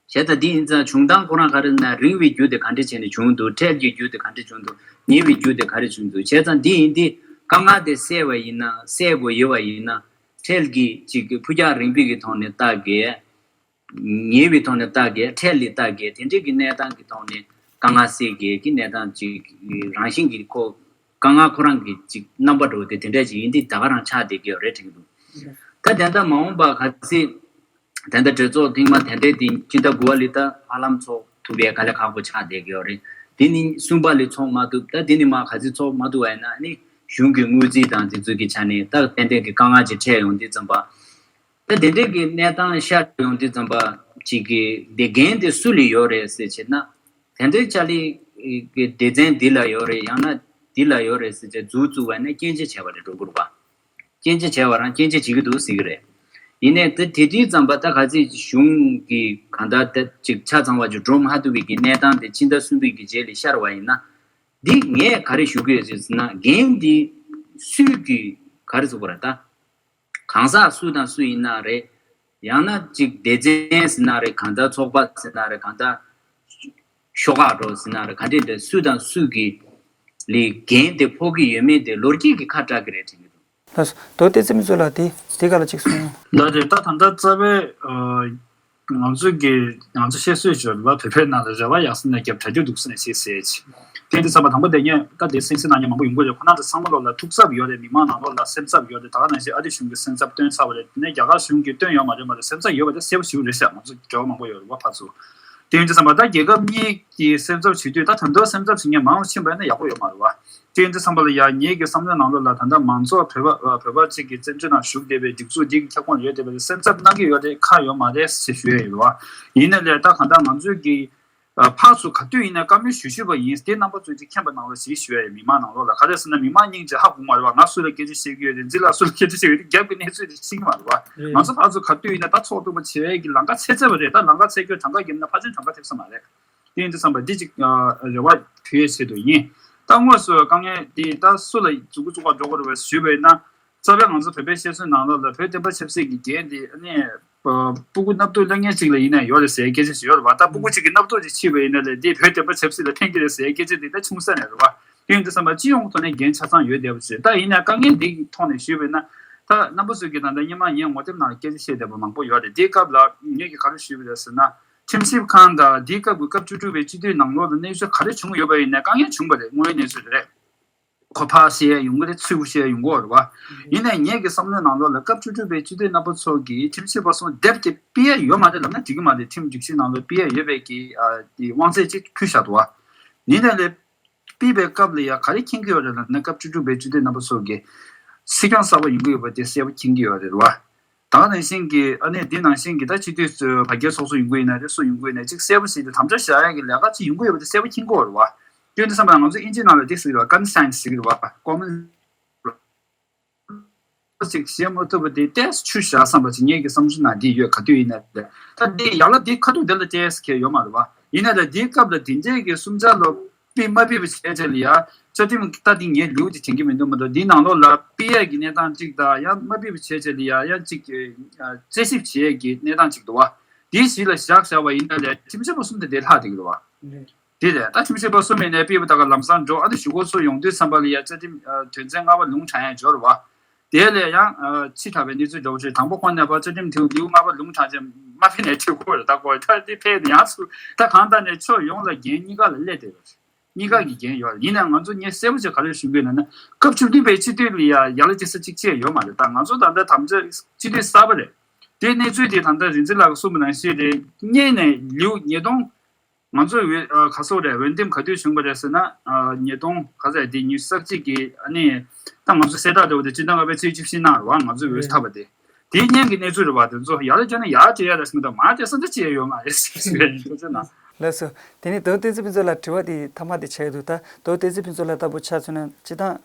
བྱས་ཙང་འདི་ཡིན་ཙང་བྱུང་སྟངས་ཁོ་རང་ག་རེ་ན་རིང་བའི་རྒྱུ་དེ་ག་འདྲ་བྱས་ནས་བྱུང་འདུག་འཕྲལ་གྱི་རྒྱུ་དེ་ག་འདྲ་བྱུང་འདུག་ཉེ་བའི་རྒྱུ་དེ་ག་རེ་བྱུང་འདུག་བྱས་ཙང་འདི་ཡིན་དེ་དཀའ་ངལ་དེ་སེལ་བ་ཡིན་ན་སེལ་དགོས་ཡོད་པ་ཡིན་ན་འཕྲལ་གྱི་ཅིག་གི་ཕུགས་རྒྱང་རིང་པོའི་གི་ཐོག་ནས་ལྟ་གས། ཉེ་བའི་ཐོག་ནས་ལྟ་གས། འཕྲལ་ལ་ལྟ་གས། དེ་འདྲའི་གི་གནས་སྟངས་ཀྱི་ཐོག་ནས་དཀའ་ངལ་སེལ་གས་ཀྱི་གནས་སྟངས་ཅིག་རང་བཞིན་གྱི་ཁོ་དཀའ་ངལ་ཁོ་རང་གི་ཅིག་རྣམ་པ་འགྲོ་དེ་དེ་འདྲ་ཅིག་ཡིན་དེ་ད་ག་རང་ཆགས་བསྡད་ཀྱི་ཡོད་རེད་དྲན་གྱི་འདུག་ད་དེ་འདྲ་མ་འོངས་པ་ག་ཚད། དེ་འདྲ་གྲོས་ཚོགས་ཐེངས་མ་དེ་འདྲའི་དེ་སྤྱི་ཟླ་དགུ་པ་ལ་ད་ཧ་ལམ་ཚོགས་ཐུབ་པའི་དཀའ་ལས་ཁག་པོ་ཆགས་བསྡད་ཀྱི་ཡོད་རེད། དེ་ནི་གསུམ་པ་ལ་ཚོགས་མ་ཐུབ། ད་དེ་ནི་མ་ག་ཚོད་ཚོགས་མ་ཐུབ་པ་ཡིན་ན་ནི་གཞུང་གི་དངུལ་རྩིས་དང་དེ་ཚོ་གི་ཆ་ནས་ད་ཏན་ཏན་གྱི་དཀའ་ངལ་ཅིག་འཕྲད་ཡོང་དུས་ཙམ་པ། ད་དེ་འདྲའི་གི་གནས་སྟངས་ཤར་ཡོང་དུས་ཙམ་པ་ཅིག་གི་དེ་འགན་དེ་སུ་ལ་ཡོད་རེད་ཟེར་བྱས་ན། དེ་འདྲའི་ཆ་ལ་གི་སྡེ་ཚན་འདི་ལ་ཡོད་རེད། ཡང་ན་འདི་ལ་ཡོད་རེད་ཟེར་བྱས་འཛུགས་བཙུགས་པ་ནས་སྐྱོན་ཆ་བྱས་པ་རེད་འགྲོ་དགོས་རེད་པ། སྐྱོན་ཆ་བྱས་པ་རང་སྐྱོན་ཆ་བྱེད་ཀྱི་འདུག་ཟེར་གྱི་རེད། ཡིན་ནའི་ད་དེ་དུས་ཙམ་པ་ད་ག་ཚོད་གཞུང་གི་གང་ལྟར་ད་ཅིག་ཆ་ཚང་བ་ཅིག་འགྲོ་མ་ཐུབ་པའི་གི་གནས་སྟངས་དེ་ཕྱི་ཟླ་གསུམ་པའི་གི་རྗེས་ལ་ཤར་བ་ཡིན་ན། འདི་ངས་ག་རེ་ཞུ་གི་ཡོད་ཟེར་ན་འགན་འདི་སུས་ཀྱི་ག་རེ་ཟེར་དགོས་རེད་ད། གང་ཟག་སུ་དང་སུ་ཡིན་ན་རེད། ཡང་ན་ཅིག་སྡེ་ཚན་ཟེར་ན་རེད། གང་ལྟར་ཚོགས་པ་ཟེར་ན་རེད། གང་ལྟར་ཤོག་ཁག་འགྲོ་ཟེར་ན་རེད། ག་འདྲ་འདྲ་སུ་དང་སུ་གི་ལས་འགན་དེ་ཕོག་གི་ཡོད་མེད་དེ་ལོ་རྒྱུས་ཀྱི་ཁ་གྲག་གི་རེད་དྲན་གྱི་འདུག་ལགས་སོ། རྡོ་རྗེ་བསྟན་འཛིན་ཕུན་ཚོགས་ལགས་དེ་དེ་ག་ལ་ཅིག་གསུངས། ལགས་རེད། ད་ད་ལྟ་རྩ་བའི་ང་ཚོ་གི་ང་ཚོ་བཤད་སྲོལ་བརྗོད་ལ་བོད་པའི་ནང་ལ་རེ་བ་ཡག་ས་ནས་རྒྱབ་གྲ་རྒྱུ་སྡུག་ས་ནས་ཤེས་ཟེར་ཅིག་དེ་འདི་ཚང་མ་དང་པོ་དེ་ཉིད་ད་དེ་སེམས་སེམས་ནང་ཉན་མང་པོ་ཡོང་གི་རེད། ཁོ་ན་ཚོ་ཚང་མ་ལོག་ལ་ཐུགས་འཚབ་ཡོད་རེད། མི་མང་ནང་ལོགས་ལ་སེམས་འཚབ་ཡོད་རེད། ད་ག་ནང་བཞིན་ཨ་རི་གཞུང་གིས་སེམས་འཚབ་སྟོན་ཚར་བ་རེད། དེ་ནས་རྒྱ་གར་གཞུང་གིས་སྟོན་ཡོད་མ་རེད་མ་རེད། སེམས་འཚབ་ཡོད་པ་དེ་གསལ་པོ་ཞེ་པོ་རེད་ཤག་ང་ཚོ་འབྲེལ་བ་མང་པོ་ཡོད་རེད་བ་ཕར་ཚུར། དེ་ཡིན་དུས་ཙམ་པ་ད་རྒྱལ་ཁབ་གཉིས་ཀྱིས་སེམས་འཚབ་བྱེད་དུས་ད་ད་དུང་སེམས་འཚབ་བྱེད་མཁན་མང་རུ་ཕྱིན་པ་ཡིན་ན་ཡག་པོ་ཡོད་མ་རེད་བ། དེ་ཡིན་དུས་ཙམ་པ་ལ་ཡང་ངེད་ཀྱི་བསམ་བློའི་ནང་ལོགས་ལ་ད་ལྟ་མང་ཚོགས་བོད་པ་བོད་པ་གཅིག་གི་བཙན་བྱོལ་ནང་བཞུགས་བསྡད་པའི་སྒྲིག་འཛུགས་འདི་གི་ཁྱབ་ཁོངས་ལ་ཡོད་བསྡད་པ་དེ་སེམས་འཚབ་གནང་གི་ཡོད་རེད་ཁག་ཡོད་མ་རེད་ཞེས་ཞུ་ཡ་ཡོད་རེད་བ། ཡིན་ན་ལས་ད་གང་ལྟར་ང་ཚོས་ཀྱི་ཕར་ཚུར་ག་དུས་ཡིན་ན་བཀའ་མོལ་ཞུ་ཞུས་པ་ཡིན། དེ་རྣམ་པ་ཚོས་ཀྱི་མཁྱེན་པ་གནང་རོགས་ཞེས་ཞུ་ཡ་ཡོད། མི་མང་ནང་ལོགས་ལ་ག་རེ་ཟེར་ན་མི་མང་སྙིང་རྗེ་ཧ་གོ་མ་རེད་བ། ང་སུ་ལ་སྐད་ཆ་བཤད་ཀྱི་ཡོད་རེད། འཛི་ལ་སུ་ལ་སྐད་ཆ་བཤད་ཀྱི་ཡོད་རེད། རྒྱབ་ཀྱི་གནས་ཚུལ་དེ་ཤེས་ཀྱི་མ་རེད་བ། ང་ཚོ་ཕར་ཚུར་ག་དུས་ཡིན་ན་ད་ཚོགས་འདུ་པ་བྱེད་ཡ་གི་ལམ་ཁ་འཚོལ་འཚོལ་བ་རེད། ད་ལམ་ཁ་འཚོལ་རྒྱུ་གྲངས་ཀ་བརྒྱབ་ན་ཕལ་ཆེར་གྲངས་ཀ་ཐེབས་ས་མ་རེད། དེ་ཡིན་དུས་ཙམ་པ་འདི་ཅིག་རེ་བ་བྱེད་ཡས་ཆེད་དུ་ཡིན། ད་དངོས་སུ་དཀའ་ངལ་འདི་ད་སུ་ལ་མཛུབ་གུ་བཙུགས་པ་འགྲོ་དགོས་རེད་པས་ཞུས་པ་ཡིན་ན། རྩ་བའི་ང་ཚོ་བོད་པའི་བཤད་སྲོལ་ནང་ལོགས་ལ་བོད་བསྟན་པ་ཆབ་སྲིད་ཀྱི་འགན་འདི་ཨ་ནི་སྤུ་གུ་སྣབས་ཐུག་སླེབས་མཁན་ཅིག་ལ་ཡིན་ན་ཡོད་རེད་ཟེར་སྐད་ཆ་ཞིག་ཡོད་རེད་པ། ད་སྤུ་གུ་ཅིག་གི་སྣབས་ཐུག་ཅིག་ཕྱིས་པ་ཡིན་ན་ལས་འདི་བོད་བསྟན་པ་ཆབ་སྲིད་ལ་ཕན་གྱི་རེད་ཟེར་སྐད་ཆ་འདི་ད་ཆུང་ས་ནས་རེད་པ། དེ་ཡིན་དུས་ཙམ་པ་སྤྱི་ཡོངས་ཐོག་ནས་འགན་ཆ་ཚང་ཡོད་བསྡད་པ་ཞིག་ད་ཡིན་ན་དཀའ་ངལ་འདི་ཐོག་ནས་ཞུས་པ་ཡིན་ན། ད་རྣམ་པ་ཚོས་ཀྱིས་ད་ལྟ་སྔོན་མ་ངས་ངོ་དེབ་ནང་ལ་སྐད་ཆ་བཤད་བསྡད་པ་མང་པོ་ཡོད་རེད། དེའི་སྐབས་ལ་ངས་ཀྱིས་ག་རེ་ཞུས་པ་རེད་ཟེར་ན། ཁྲིམས་ཞིབ་ཁང་དང་དེའི་སྐབས་ཀྱི་སྐབས་བཅུ་དྲུག་པའི་སྤྱི་འཐུས་ནང་ལོགས་ལ་གནས་ཚུལ་ག་རེ་བྱུང་ཡོད་པ་ཡིན་ན་དཀའ་ངལ་བྱུང་བ་རེད། དངོས་ཡོད་གནས་ཚུལ་རེད། ཁོ་ཕར་བཤད་ཡ་ཡོང་གི་རེད། ཚུར་བཤད་ཡ་ཡོང་གི་ཡོད་རེད་བ། ཡིན་ནའི་ངེད་ཀྱི་བསམ་བློའི་ནང་ལོགས་ལ་སྐབས་བཅུ་དྲུག་པའི་སྤྱི་འཐུས་རྣམ་པ་ཚོ་གིས་ཁྲིམས་ཞིབ་པ་གསུམ་དེབ་དེ་ཕུད་ཡ་ཡོད་མ་རེད་ལབ་ན་འགྲིག་གི་མ་རེད། ཁྲིམས་སྒྲིག་གཞི་ནང་ལ་ཕུད་ཡ་ཡོད་པའི་གི་ཨ་དེ་དབང་ཚད་ཅིག་ཕུལ་བཞག་འདུག་བ། ཡིན་ནའི་ལས་ཕུད་པའི་སྐབས་ལ་ཡ་ག་རེ་མཁྱེན་གྱི་ཡོད་རེད་ལབ་ན། སྐབས་བཅུ་དྲུག་པའི་སྤྱི་འཐུས་རྣམ་པ་ཚོ་གིས་སྲིད་སྐྱོང་གསར་པ་ཡོང་གི་ཡོད་པ་དེ་གསལ་པོ་མཁྱེན་གྱི་ཡོད་རེད་བ། ད་ག་ནང་བཞིན་གྱི་ཨ་ནི་འདི་ནང་བཞིན་གྱི་ད་སྤྱི་འཐུས་ཚོས་བར་བརྒལ་ཚོགས་གཙོ་ཡོང་གི་ཡིན་ན་རེད། སུ་ཡོང་གི་ཡིན་ན་ཅིག་གསལ་པོ་ཞིག་དེ་དམ་བཅའ་བཞག་ཡ་གི་ལས་ཀ་ཅིག་ཡོང་གི་ཡོད་པ་དེ་གསལ་པོ་མཁྱེན་གྱི་ཡོད་རེད་བ། སྐྱོན་དུ་བསམ་པ་ང་ཚོ་ཨིན་ཇི་ནང་ལ་འདི་ཟེར་གྱི་རེད་བ། ཀོ་མན་སེན་སི་ཟེར་གྱི་རེད་བ། ཀོ་མན་ཅིག་བྱེད་མ་ཐུབ་པ་དེ་ཏོག་ཙམ་ཆུད་བཞག་བསམ་པ་ཅིག་ངེད་ཀྱི་བསམ་ཚུལ་ནང་འདི་ཡོད། ག་དུས་ཡིན་ན་རེད། ད་འདི་ཡག་ལ་འདི་ཁ་ཐུག་འདི་ལ་ཏོག་ཙམ་གལ་ཡོད་མ་རེད་བ། ཡིན་ན་ལ་འདིའི་སྐབས་ལ་དེ་འདྲས་ཀྱི་གསུམ་ཆ་ལོ་ཕུད་མ་ཕུད་པ་བྱས་བྱས་ལ་ཡ་བཅའ་ཁྲིམས་ད་འདི་ངས་ལེའུ་དེ་དྲན་གྱི་མི་འདུག་འདིའི་ནང་ལོགས་ལ་ཕུད་ཡས་ཀྱི་གནས་སྟངས་གཅིག་དང་ཡང་མ་ཕུད་པ་བྱས་བྱས་ལ་ཡ་ཡང་གཅིག་གི་རྩད་ཞིབ་བྱེད་ཡས་ཀྱི་གནས་སྟངས་གཅིག་འདུག་བ། དེའི་གཞི་ལ་བཞག་བཞག་པ་ཡིན་ན་ལས་ཁྲིམས་ཞིབ་པ་གསུམ་དེ་འདྲས་ལྷག་བསྡད་ཀྱི་འདུག་བ། དེ་རེད། ད་ཁྲིམས་ཞིབ་པ་གསུམ་ཡིན་ནའི་ཕུད་པ་ད་ག་ལམ་སང་འགྲོ། ཨ་ནི་གཞུག་གུ་ཚོ་ཡོང་དུས་ཙམ་པ་ལ་ཡ་བཅའ་ཁྲིམས་དོན་ཚན་ལྔ་པ་ལུང་དྲངས་ཡས་འབྱོར་བ། དེ་ལས་ཡང་ཕྱི་དྲགས་པའི་གནས་ཚུལ་འདྲ་བོ་ཞིག་དང་པོ་ཁོང་ནས་ཕར་བཅའ་ཁྲིམས་དེ་ལེའུ་ལྔ་པ་ལུང་དྲངས་རྗེས་མ་ཕེབས་ནས་ཁྲིད་དགོས་རེད། ད་གོ་ད་དེ་ཕེབས་ནས་ཡང་ཚུར་ད་གང་ལྟར་ནས་ཕྱོགས་ཡོངས་ལ་འགན་གཉིས་ཀ་ལ་སླེབས་བསྡད་ཡོད་རེད། གཉིས་ཀ་གི་འགན་ཡོད་རེད། ཡིན་ནའང་ང་ཚོ་ངས་གསལ་པོ་ཅིག་ག་རེ་ཞུ་གི་ཡོད་ལབ་ན། སྐབས་བཅུ་བདུན་པའི་སྤྱི་འཐུས་ལ་ཡ་ཡ་ལ་ཅིག་ས་གཅིག་བཅས་ཡོད་མ་རེད། ད་ང་ཚོ་ད་ལྟ་དམ་བཅའ་སྤྱི་འཐུས་གསར་པ་རེད། དེ་གནས་ཚུལ་དེ་ད་ལྟ་རིག་འཛིན་ལགས་ཀྱིས་གསུངས་པ་ནང་བཞིན་རེད། སྔོན་ནས་ལེའུ་ཉིས་སྟོང་ང་ཚོའི་འོས་ཨ་ག་སོག་རེད། འོས་འདེམས་ག་དུས་བྱུང་བ་རེད་ཟེར་ན། ཨ་ཉིས་སྟོང་ག་ཚོད་དེ་ཉི་ཤུ་རྩ་གཅིག་གི་ཨ་ནི་ད་ང་ཚོ་གསལ་བསྒྲགས་འདྲ་བོ་དེ་སྤྱི་ཟླ་ལྔ་པའི་ཚེས་བཅུ་བཞི་གནང་རེད་བ། ང་ཚོའི་འོས་ཐོབ་པ་དེ་དེའི་སྔོན་གྱི་གནས་ཚུལ་རེད་བ། དེ་ཚོ་ཡར་བརྗོད་ན་ཡར་བརྗོད་ཡ་རེད་ཟེར་མི་འདུག་མར་བརྗོད་ས་འདྲ་ཅི་ཡང་ཡོད་མ་རེད་ཟེར་བའི་ཐུགས་རྗེ་གནང་། ལགས་སོ། དེ་ནས་རྡོ་བསྟན་འཛིན་ཕུན་ཚོགས་ལ་དྲི་བ་དེ་མཐའ་མ་དེ་ཆགས་འདུག་ད་རྡོ་བསྟན་འཛིན་ཕུན་ཚོགས་ལ་ལྟ་བུ་ཆ་མཚོན་ན་སྤྱི་བཏང་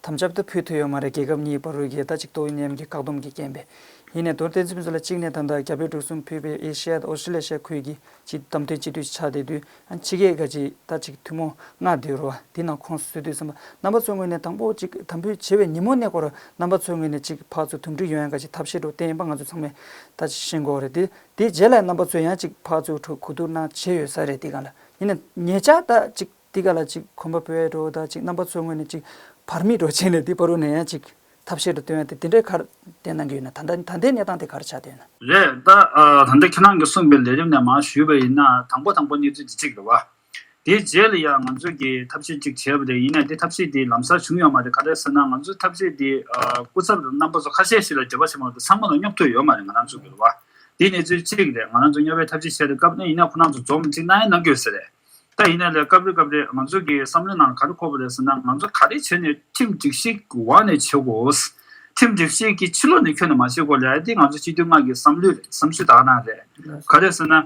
དམ་བཅའ་ད་ཕུལ་ཐུབ་ཡོད་མ་རེད། རྒྱལ་ཁབ་གཉིས་བར་དུ་གི་ད་ཅིག་ཏོག་དབྱིབས་ནད་ཡམས་ཀྱི་བཀག་སྡོམ་གྱི་རྐྱེན་པས། ཡིན་ནའི་རྡོ་བསྟན་འཛིན་ཕུན་ཚོགས་ལ་གཅིག་ནས་ད་ལྟ་རྒྱ་བོད་འབྲུག་གསུམ་ཕུད་པའི་ཨེ་ཤི་ཡ་དང་ཨོ་སི་ཀྲི་ལི་ཡ་ཤར་ཁུལ་གྱི་སྤྱི་བདམས་ཐོན་སྤྱི་འཐུས་ཆགས་བསྡད་དུས། ཨ་ཕྱི་རྒྱལ་ག་ཅིག་ད་ཅིག་ཐུན་མོང་ལྔ་དེ་རུ་བ་དེ་ནང་ཁོངས་སུ་ཚུད་དུས་ཙམ་པ་རྣམ་པ་ཚོའི་ངོས་ནས་དང་པོ་ཅིག་དམ་འབུལ་བྱེད་པའི་ཉིན་མོ་ནས་ཀོ་ར་རྣམ་པ་ཚོའི་ངོས་ནས་ཅིག་ཕར་ཚུར་དུམ་གྲིས་ཡོང་ཡ་ག་ཅིག་ཐབས་ཤེས་འགྲོ་བསྟན་པ་ང་ཚོ་ཚང་མས་ད་ཅིག་ཤེས་དགོས་རེད། དེ་དེའི་རྗེས་ལ་རྣམ་པ་ཚོས་ཡང་ཅིག་ཕར་ཚུར་གོ་བསྡུར་གནང་བྱས་ཡོད་ས་རེད། དེ་ག་ལ་ཡིན་ན་ཉེ་ཆར་ད་ཅིག་དེ་ག་ལ་ཅིག་གོམ་པ་སྤོས་འགྲོ་ད་ཅིག་རྣམ་པ་ཚོའི་ངོས་ནས་ཅིག་བར་མེད་འགྲོ་བྱས་ནས་དེ་བར་དུ་ནས་ཡང་ཅིག་ཐབས་ཤེས་འགྲོ་བསྟན་ཡ་དེ་དེ་འདྲའི་ག་རེ་བསྟན་གནང་གི་ཡོད་ན། ད་ལྟ་ད་ལྟའི་གནས་སྟངས་དེ་ག་རེ་ཆགས་བསྡད་ཡོད་ན། རེད། ད་ཨ་ད་ལྟ་ཁྱེད་རང་གིས་གསུངས་པའི་ལས་རིམ་ནས་མར་ཞུས་པ་ཡིན་ན་དང་པོ་དང་པོ་གནས་ཚུལ་དེ་གཅིག་རེད་བ། དེའི་རྗེས་ལ་ཡང་ང་ཚོ་གིས་ཐབས་ཤེས་གཅིག་བྱས་པ་རེད། ཡིན་ནའི་དེ་ཐབས་ཤེས་དེ་ལམ་སང་བྱུང་ཡོད་མ་རེད། ག་རེ་ཟེར་ན་ང་ཚོའི་ཐབས་ཤེས་དེ་ཨ་སྐུ་ཚབ་དང་རྣམ་པ་ཚོ་ཁ་ཤས་ཤིག་ལ་འབྲེལ་བ་བྱེད་མ་ཐུབ། ཚང་མ་ལ་སྙོབ་ཐུབ་ཡོད་མ་རེད། ང་རང་ཚོ་གི་རེད་བ། དེ་གནས་ཚུལ་གཅིག་རེད། ང་རང་ཚོ་སྙོབ་པའི་ཐབས་ཤེས་བྱས་ཏེ་སྐབས་ནས་ཡིན་ན་ཁོ་རང་ཚོ་འཛོམས་གཅིག་གནང་ཡ་གནང་གི་ཡོད་ས་རེད། ད་ཡིན་ནའི་ལས་སྐབས་རེ་སྐབས་རེ་ང་ཚོ་གི་བསམ་བློའི་ནང་ག་རེ་འཁོར་བ་རེད་ཟེར་ན། ང་ཚོ་ག་རེ་བྱས་ནས་ཁྲིམས་སྒྲིག་གཞི་འོག་ནས་བྱེད་དགོས། ཁྲིམས་སྒྲིག་གཞི་གི་ཕྱི་ལོགས་ནས་ཁྱོན་ནས་མ་བྱེད་དགོས་ལབ་ཡ་དེ་ང་ཚོ་སྤྱི་འཐུས་ལྔ་གི་བསམ་བློའི་བསམ་ཚུལ་དག་སྣང་རེད། ག་རེ་ཟེར་ན།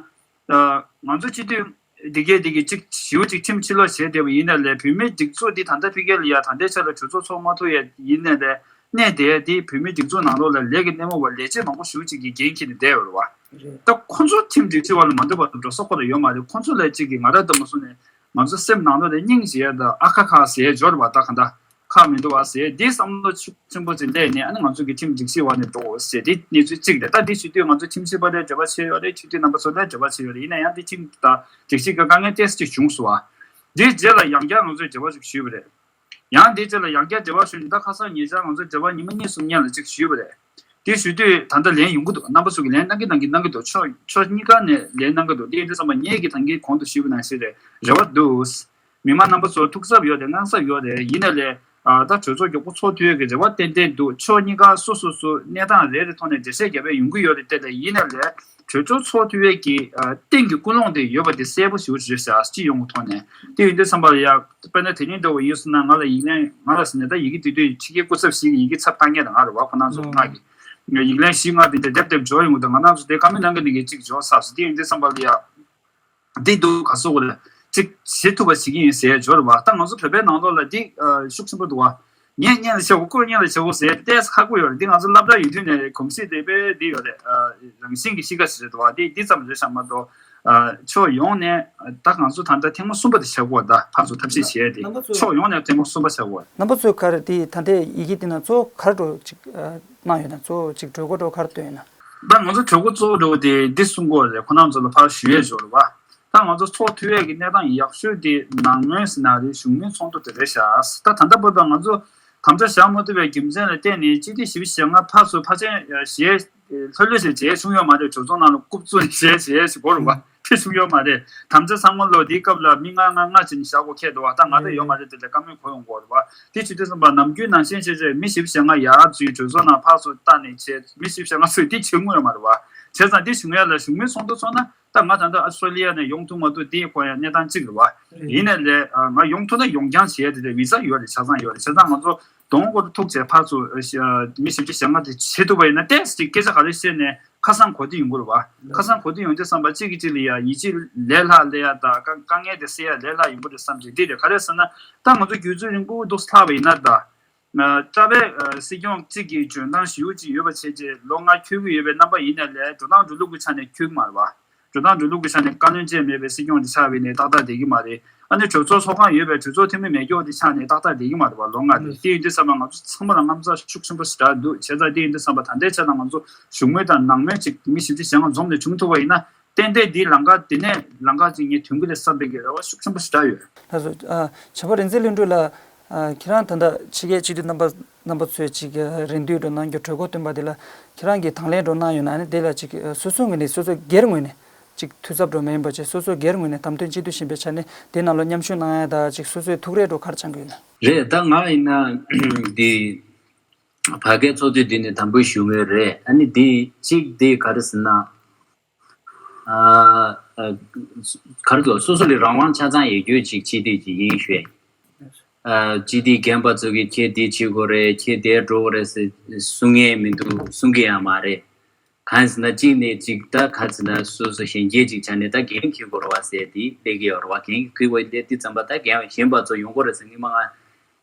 ང་ཚོ་སྤྱི་འཐུས་འདི་གས་འདི་གས་གཅིག་ཞེ་པོ་ཅིག་ཁྲིམས་ཕྱི་ལོགས་བྱས་བསྡད་པ་ཡིན་ནའི་ལས་བོད་མིའི་སྒྲིག་འཛུགས་འདི་ད་ལྟ་ཕ་གི་ལ་ཡ་ད་ལྟའི་ཆ་ལ་གྲོས་ཚོགས་ཚོགས་མ་ཐུབ་ཡ་ཡིན་ནའི་ལས། གནས་དེ་དེ་བོད་མིའི་སྒྲིག་འཛུགས་ནང་ལོགས་ལ་ལས་ཀྱི་སྣེ་མོ་བ་ལས་བྱེད་མང་པོ་ཞེ་པོ་ཅིག་གིས་འགན་འཁྱེར་ནས་བསྡད་ཡོད་རེད་བ། རེད། ད་ཁོ་ཚོ་ཁྲིམས་སྒྲིག་གཞི་བ་ལ་མ་འདུག་པ་དང་འགྲོ་ས་ཁོ་ལ་ཡོད་མ་རེད། ཁོ་ཚོ་ལ་གཅིག་གིས་ང་རང་ལྟ་མ་སོང་ནས་ང་ཚོ་སེམས་ནང་ལོགས་ནས་སྙིང་རྗེ་ཡ་དང་ཨ་ཁ་ཁ་ཟེར་ཡ་འབྱོར་བ། ད་ག་འདྲ་ཁག་མི་འདུག་བ་ཟེར་དེ་བསམ་བློ་ཤུགས་ཆེན་པོ་ཅིག་སླེབས་ནས། ཨ་ནི་ང་ཚོ་གི་ཁྲིམས་སྒྲིག་གཞི་བ་ནས་འགྲོ་དགོས་ཟེར་དེ་གནས་ཚུལ་གཅིག་རེད། ད་དེ་ཞུ་དུས་ང་ཚོ་ཁྲིམས་ཞིབ་པ་ལ་འབྲེལ་བ་བྱས་ཡོད་རེད། སྤྱི་འཐུས་རྣམ་པ་ཚོ་ལ་འབྲེལ་བ་བྱས་ཡོད་རེད། ཡིན་ན་ཡང་དེ་ཁྲིམས་དང་སྒྲིག་གཞི་གི་དཀའ་ངལ་ཏོག་ཙམ་ཅིག་བྱུང་སོང་བ། དེའི་རྗེས་ལ་ཡང་བསྐྱར་ང་ཚོས་འབྲེལ་བ་ཞིག་ཞུས་པ་རེད། ཡང་དེའི་རྗེས་ལ་ཡང་བསྐྱར་འབྲེལ་བ་ཞུས་ནས། ད་ཁ་སང་ཉེ་ཆར་ང་ཚོ་འབྲེལ་བ་ཉི་མ་གཉིས་གསུམ་སྔོན་ལ་ཅིག་ཞུས་པ་རེད། དེ་ཞུ་དུས་ད་ལྟ་ལན་ཡོང་གི་འདུག་རྣམ་པ་ཚོ་གིས་ལན་གནང་གི་གནང་གི་གནང་གི་འདུག་ཕྱོགས་ཕྱོགས་གཉིས་ཀ་ནས་ལན་གནང་གི་འདུག་དེ་ཡིན་དུས་ཙམ་པ་ངས་ཀྱིས་ད་གིན་གོང་དུ་ཞུས་པ་ནང་བཞིན་རེད། རེ་བ་འདུག་མི་མང་རྣམ་པ་ཚོ་ཐུགས་འཚབ་ཡོད་རེད། དངངས་འཚབ་ཡོད་རེད། ཡིན་ནའི་ལས་ཨ་ད་གྲོས་ཚོགས་མགྱོགས་པོ་ཚོགས་ཐུབ་ཡས་ཀྱི་རེ་བ་ཏན་ཏན་འདུག་ཕྱོགས་གཉིས་ཀ་སོ་སོ་སོ་གནས་སྟངས་རེ་རེ་ཐོག་ནས་འགྲེལ་བཤད་རྒྱབ་ཡས་ཡོང་གི་ཡོད་རེད། དེ་ལས་ཡིན་ནའི་ལས་གྲོས་ཚོགས་ཚོགས་ཐུབ་ཡས་ཀྱི་ཨ་སྟེང་གི་ཀུན་སློང་དེ་ཡོད་པ་དེ་གསལ་པོ་ཞེ་པོ་ཞིག་རེད་ཤག་སྤྱི་ཡོངས་ཀྱི་ཐོག་ནས། དེ་ཡིན་དུས་ཙམ་པ་ལ་ཡ་དཔེར་ན་དེ་རིང་འདྲ་བོ་ཡིན་སོང་ན། ང་ལ་ཡིག་ལན་ང་ལ་ཟེར་ནས་ད་ཡི་གེ་དེ་དུས་ཕྱི་རྒྱལ་སྐུ་ཚབ་ཞིག་གི་ཡི་གེ་ཚབ་བཏང་མཁན་དང་ང་རེད་བ། ཁོ་རང་ཚོ་ལྔ་གི་ཡིག་ལན་བཞི་ལྔ་དེ་འདྲ་རྒྱབ་རྒྱབ་འབྱོར་ཡོང་གི་འདུག་ང་རང་ཚོ་དེ་བཀའ་མོལ་གནང་གི་ནི་གི་གཅིག་འབྱོར་ཚར་སོང་། དེ་ཡིན་དུས་ཙམ་པ་ལ་ཡ། འདི་འདུག་ག་སོགས་ལ་ཅིག་བྱེད་ཐུབ་པ་བྱེད་ཀྱི་ཡིན་ཟེར་འབྱོར་བ། ད་ང་ཚོ་བོད་པའི་ནང་ལོགས་ལ་འདི་ཨ་ཤུགས་ཆེན་པོ་འདུག་བ། ངས་སྔོན་ལ་བྱེད་དགོས། ཁོས་སྔོན་ལ་བྱེད་དགོས་ཟེར་ཏོག་ཙམ་ཁག་པོ་ཡོད་རེད། འདི་ང་ཚོ་སློབ་གྲྭ་ཡོད་དུས་ནས་གོམས་གཤིས་དེ་དཔེ་འདི་ཡོད་རེད། ཨ་རང་བཞིན་གྱི་གཤིས་ཀ་ཞིག་རེད་འདུག་བ། འདི་འདི་ཙམ་རེད་ཤག་མ་གཏོགས་ ཕྱོགས་ཡོངས་ནས་ད་ང་ཚོ་ད་ལྟ་ཐེངས་མ་གསུམ་པ་དེ་བྱ་དགོས། ད་ཕར་ཚུར་ཐབས་ཤེས་བྱས་ཏེ་རྣམ་པ་ཚོས་ཕྱོགས་ཡོངས་ནས་ཐེངས་མ་གསུམ་པ་བྱ་དགོས། རྣམ་པ་ཚོས་ག་རེ་དེ་ད་ལྟའི་ཡི་གེ་དེ་ནང་གཙོ་བོ་ག་རེ་འགྲོ་ཅིག་གནང་ཡོད་ན། གཙོ་བོ་ཅིག་གྲོས་འགོ་འགྲོ་ག་རེ་བཏོན་ཡོད་ན། ད་ང་ཚོ་གྲོས་འགོ་གཙོ་བོ་འགྲོ་དེ་འདི་གསུང་དགོས་རེད། ཁོ་རང་ཚོ་ལ་ཕར་ཞུ་ཡས་འབྱོར་བ། ད་ང་ཚོ་ཚོགས་ཐུབ་ཡས་ཀྱི་གནས་སྟངས་ཡག་ཤོས་དེ་ནང་མོལ་ཟེར་ན་རེད། བཞུགས་མོལ་ཚོགས་འདུ་དེ་རེད་ཤག་ད་ད་ལྟ་བར་དུ་ང་ཚོ་དམ་བཅའ་བཞག་མ་ཐུབ་པའི་རྒྱུ་མཚན་ལ་བརྟེན་ནས་སྤྱི་འཐུས་བཞི་བཅུ་ཞེ་ལྔ་ཕར་ཚུར་ཕར་ཕྱིན་ཞེས་ལྷོད་ལྷོད་ཞིག་བྱས་བྱུང་ཡོད་མ་རེད། གྲོས་ཚོགས་ནང་ལ་རྐུབ་བཙུགས་ནས་བྱས་བྱས་ཞིག་གོ་རུ་བ་དེ་བྱུང་ཡོད་མ་རེད། དམ་བཅའ་ཚང་མ་ལོ་དེའི་སྐབས་ལ་མི་ལྔ་ལྔ་ལྔ་བྱས་ནས་བཞག་དགོས་ཁེལ་འདུག་བ། ད་ང་ད་ཡོད་མ་རེད། དེ་ལ་བཀའ་མོལ་གོ་ཡོང་གོ་རུ་བ་དེ་བྱེད་དུས་ཙམ་པ་ནམ་རྒྱུན་ནང་བཞིན་བྱས་བྱས་མི་བཞི་བཅུ་ཞེ་ལྔ་ཡར་འཛུལ། གྲོས་ཚོགས་ནང་ཕར་ཚུར་བལྟས་ནས་བྱས་མི་བཞི་བཅུ་ཞེ་ལྔ་ཚོས་དེ་བྱེད་དགོས་ཡོད་མ་རེད་བ། བྱས་ཙང་དེ་བྱུང་ཡ་ལ་བཞུགས་མོལ་ཚོགས་འདུ་ཚོགས་ན། ད་ང་ད་ལྟ་ཨ་སི་ཊྲེ་ལི་ཡ་ནས་ཡོང་ཐུབ་མ་ཐུབ་དེ་ཁོ་ཡང་གནས་སྟངས་གཅིག་རེད་བ། ཡིན་ནའི་ལས་ང་ཡོང་ཐུབ་ན་ཡོང་རྐྱང་བྱས་དེ་རེད། བི་ཟ་ཡོད་རེད། ཆ་ཚང་ཡོད་རེད། བྱས་ཙང་ང་ཚོ་གདོང་སྐོར་ཐུག་བྱས་ཕར་ཚུར་མི་བཞི་བཅུ་ཞེ་ལྔ་དེ་བྱེད་ཐུབ་པ་ཡིན་ན་ཏོག་ཙམ་ཅིག་སྐད་ཆ་ག་རེ་བཤད་ནས་ཁ་སང་གོ་བདེ་ཡོང་གི་རེད་བ། ཁ་སང་གོ་བདེ་ཡོང་དུས་ཙམ་པ་གཅིག་གིས་གཅིག་ལ་ཡ་ཡིད་ཆེས་ལས་སླ་ལས་ཡ་ད་དཀའ་དཀའ་ངལ་དེ་སེལ་ཡ་ལས་སླ་ཡོང་གི་རེད་བསམ་གྱི། འདི་རེད། ག་རེ་ཟེར་ན་ད་ང་ཚོ་རྒྱུད་ཚོད་རིང་པོ་འདུག་ལྷག་པ་ཡིན་ན་ད། ཨ་རྩ་བའི་ཨ་སྲིད་སྐྱོང་གཅིག་གི་འཇོན་ཐང་ཞེ་པོ་ཅིག་ཡོད་པ་བྱས་རྗེས་ལོ་ལྔ་འཁྱོལ་གྱི་ཡོད་པའི་རྣམ་པ་ཡིན་ནའི་ལས་འགྲོ་སྟངས་འགྲོ་ལུགས་ཀྱི་ཆ་ནས་འཁྱོལ་གྱི་མ་རེད་བ། འགྲོ་སྟངས་འགྲོ་ལུགས་ཀྱི་ཆ་ནས་བཀའ་བློན་བཅས་མེད་པའི་སྲིད་སྐྱོང་དེ་ཆགས་པ་ཡིན་ནའི་ཏག་ཏག་བསྡད་ཀྱི་མ་རེད། ཨ་ནི་གྲོས་ཚོགས་ཚོགས་ཁང་ཡོད་པའི་གྲོས་ཚོགས་འཐུས་མི་མེད་མཁན་དེ་ཆགས་ནའི་ཏག་ཏག་བསྡད་ཀྱི་མ་རེད་བ། ལོ་ལྔ་དེ། དེ་ཡིན་དུས་ཙམ་པ་ང་ཚོ་ཚང་མ་ལ་དངངས་འཚབ་ཤུགས་ཆེན་པོ་ཞེ་དྲག་འདུག་བྱས་ཙང་དེ་ཡིན་དུས་ཙམ་པ་ད་ལྟའི་ཆ་ལ་ང་ཚོ་བཞུགས་མོལ་དང་ནང་མོལ་ཅིག་མི་བཞི་བཅུ་ཞེ་ལྔ་འཛོམས་ནས་བྱུང་ཐུབ་པ་ཡིན་ན། ཏན་ཏན་འདིའི་ལམ་ཁ་དེ་ནས་ལམ་ཁ་ཅིག་ངས་ཐོན་གྱི་རེད་བསམ་པའི་གི་རེ་བ་ཤུགས་ཆེན་པོ་ཞེ་དྲག་ཡོད། ལགས་སོ། ཨ་བྱམས་པ་རིག་འཛིན་ལྷུན་གྲུབ་ལགས། ཨ་ཁྱེད་རང་ད་ལྟ་ཕྱི་རྒྱལ་སྤྱི་འཐུས་རྣམ་པ་རྣམ་པ་ཚོས་ཅིག་རེ་འདུན་འགྲོ་གནང་རྒྱུ་གྲོས་འགོ་བཏོན་པ་དེ་ལ་ཁྱེད་རང་གིས་དང་ལེན་འགྲོ་གནང་ཡོད་ན། ཨ་ནི་དེ་ལ་ཅིག་སོ་སོའི་ངོས་ནས་སོ་སོའི་སྒེར་ངོས་ནས་ཅིག་འཐུས་ཚབ་འགྲོ་མ་ཡིན་པ་བྱས་སོ་སོའི་སྒེར་ངོས་ནས་བདམས་ཐོན་སྤྱི་འཐུས་ཡིན་པའི་ཆ་ནས་དེ་ནང་ལ་མཉམ་ཞུགས་གནང་ཡ་ད་ཅིག་སོ་སོའི་ཐུགས་རེ་འགྲོ་ག་རེ་བཅང་གི་ཡོད་ན། རེད། ད་ང་ཡིན་ན་འདི་ཕ་གིའི་ཚོགས་འདུ་འདི་ནས་དམ་པོ་ཞུ་མུས་རེད། ཨ་ནི་འདི་གཅིག་འདི་ག་རེ་ཟེར་ན། ཨ་ཨ་ག་རེ་ཟེར། སོ་སོ་ལ་རང་དབང་ཆ་ཚང་ཡོད་རྒྱུ་ཅིག་སྤྱི་འཐུས་ཅིག་ཡིན་ཞུ་ཡ་ཡིན། ཨ་སྤྱི་འཐུས་རྒན་པ་ཚོ་གིས་ཁྱེད་འདི་བྱེད་དགོས་རེད། ཁྱེད་འདིར་འགྲོ་དགོས་རེད་ཟེར་གསུང་ཡས་མི་འདུག་གསུང་གི་ཡང་མ་རེད། གང་ཡིན་ཟེར་ན་གཅིག་ནས་གཅིག་ད་ག་ཟེར་ན་སོ་སོ་གཞོན་སྐྱེས་ཅིག་ཆགས་ནས་ད་འགན་འཁྱེར་དགོས་རེད་བ་ཟེར་དེ་སླེབས་ཀྱི་ཡོད་རེད་བ། འགན་འཁྱེར་དགོས་དེ་དེ་ཙམ་པ་ད་རྒན་གཞོན་པ་ཚོ་ཡོང་དགོས་རེད་ཟེར། སྔོན་མ་ང་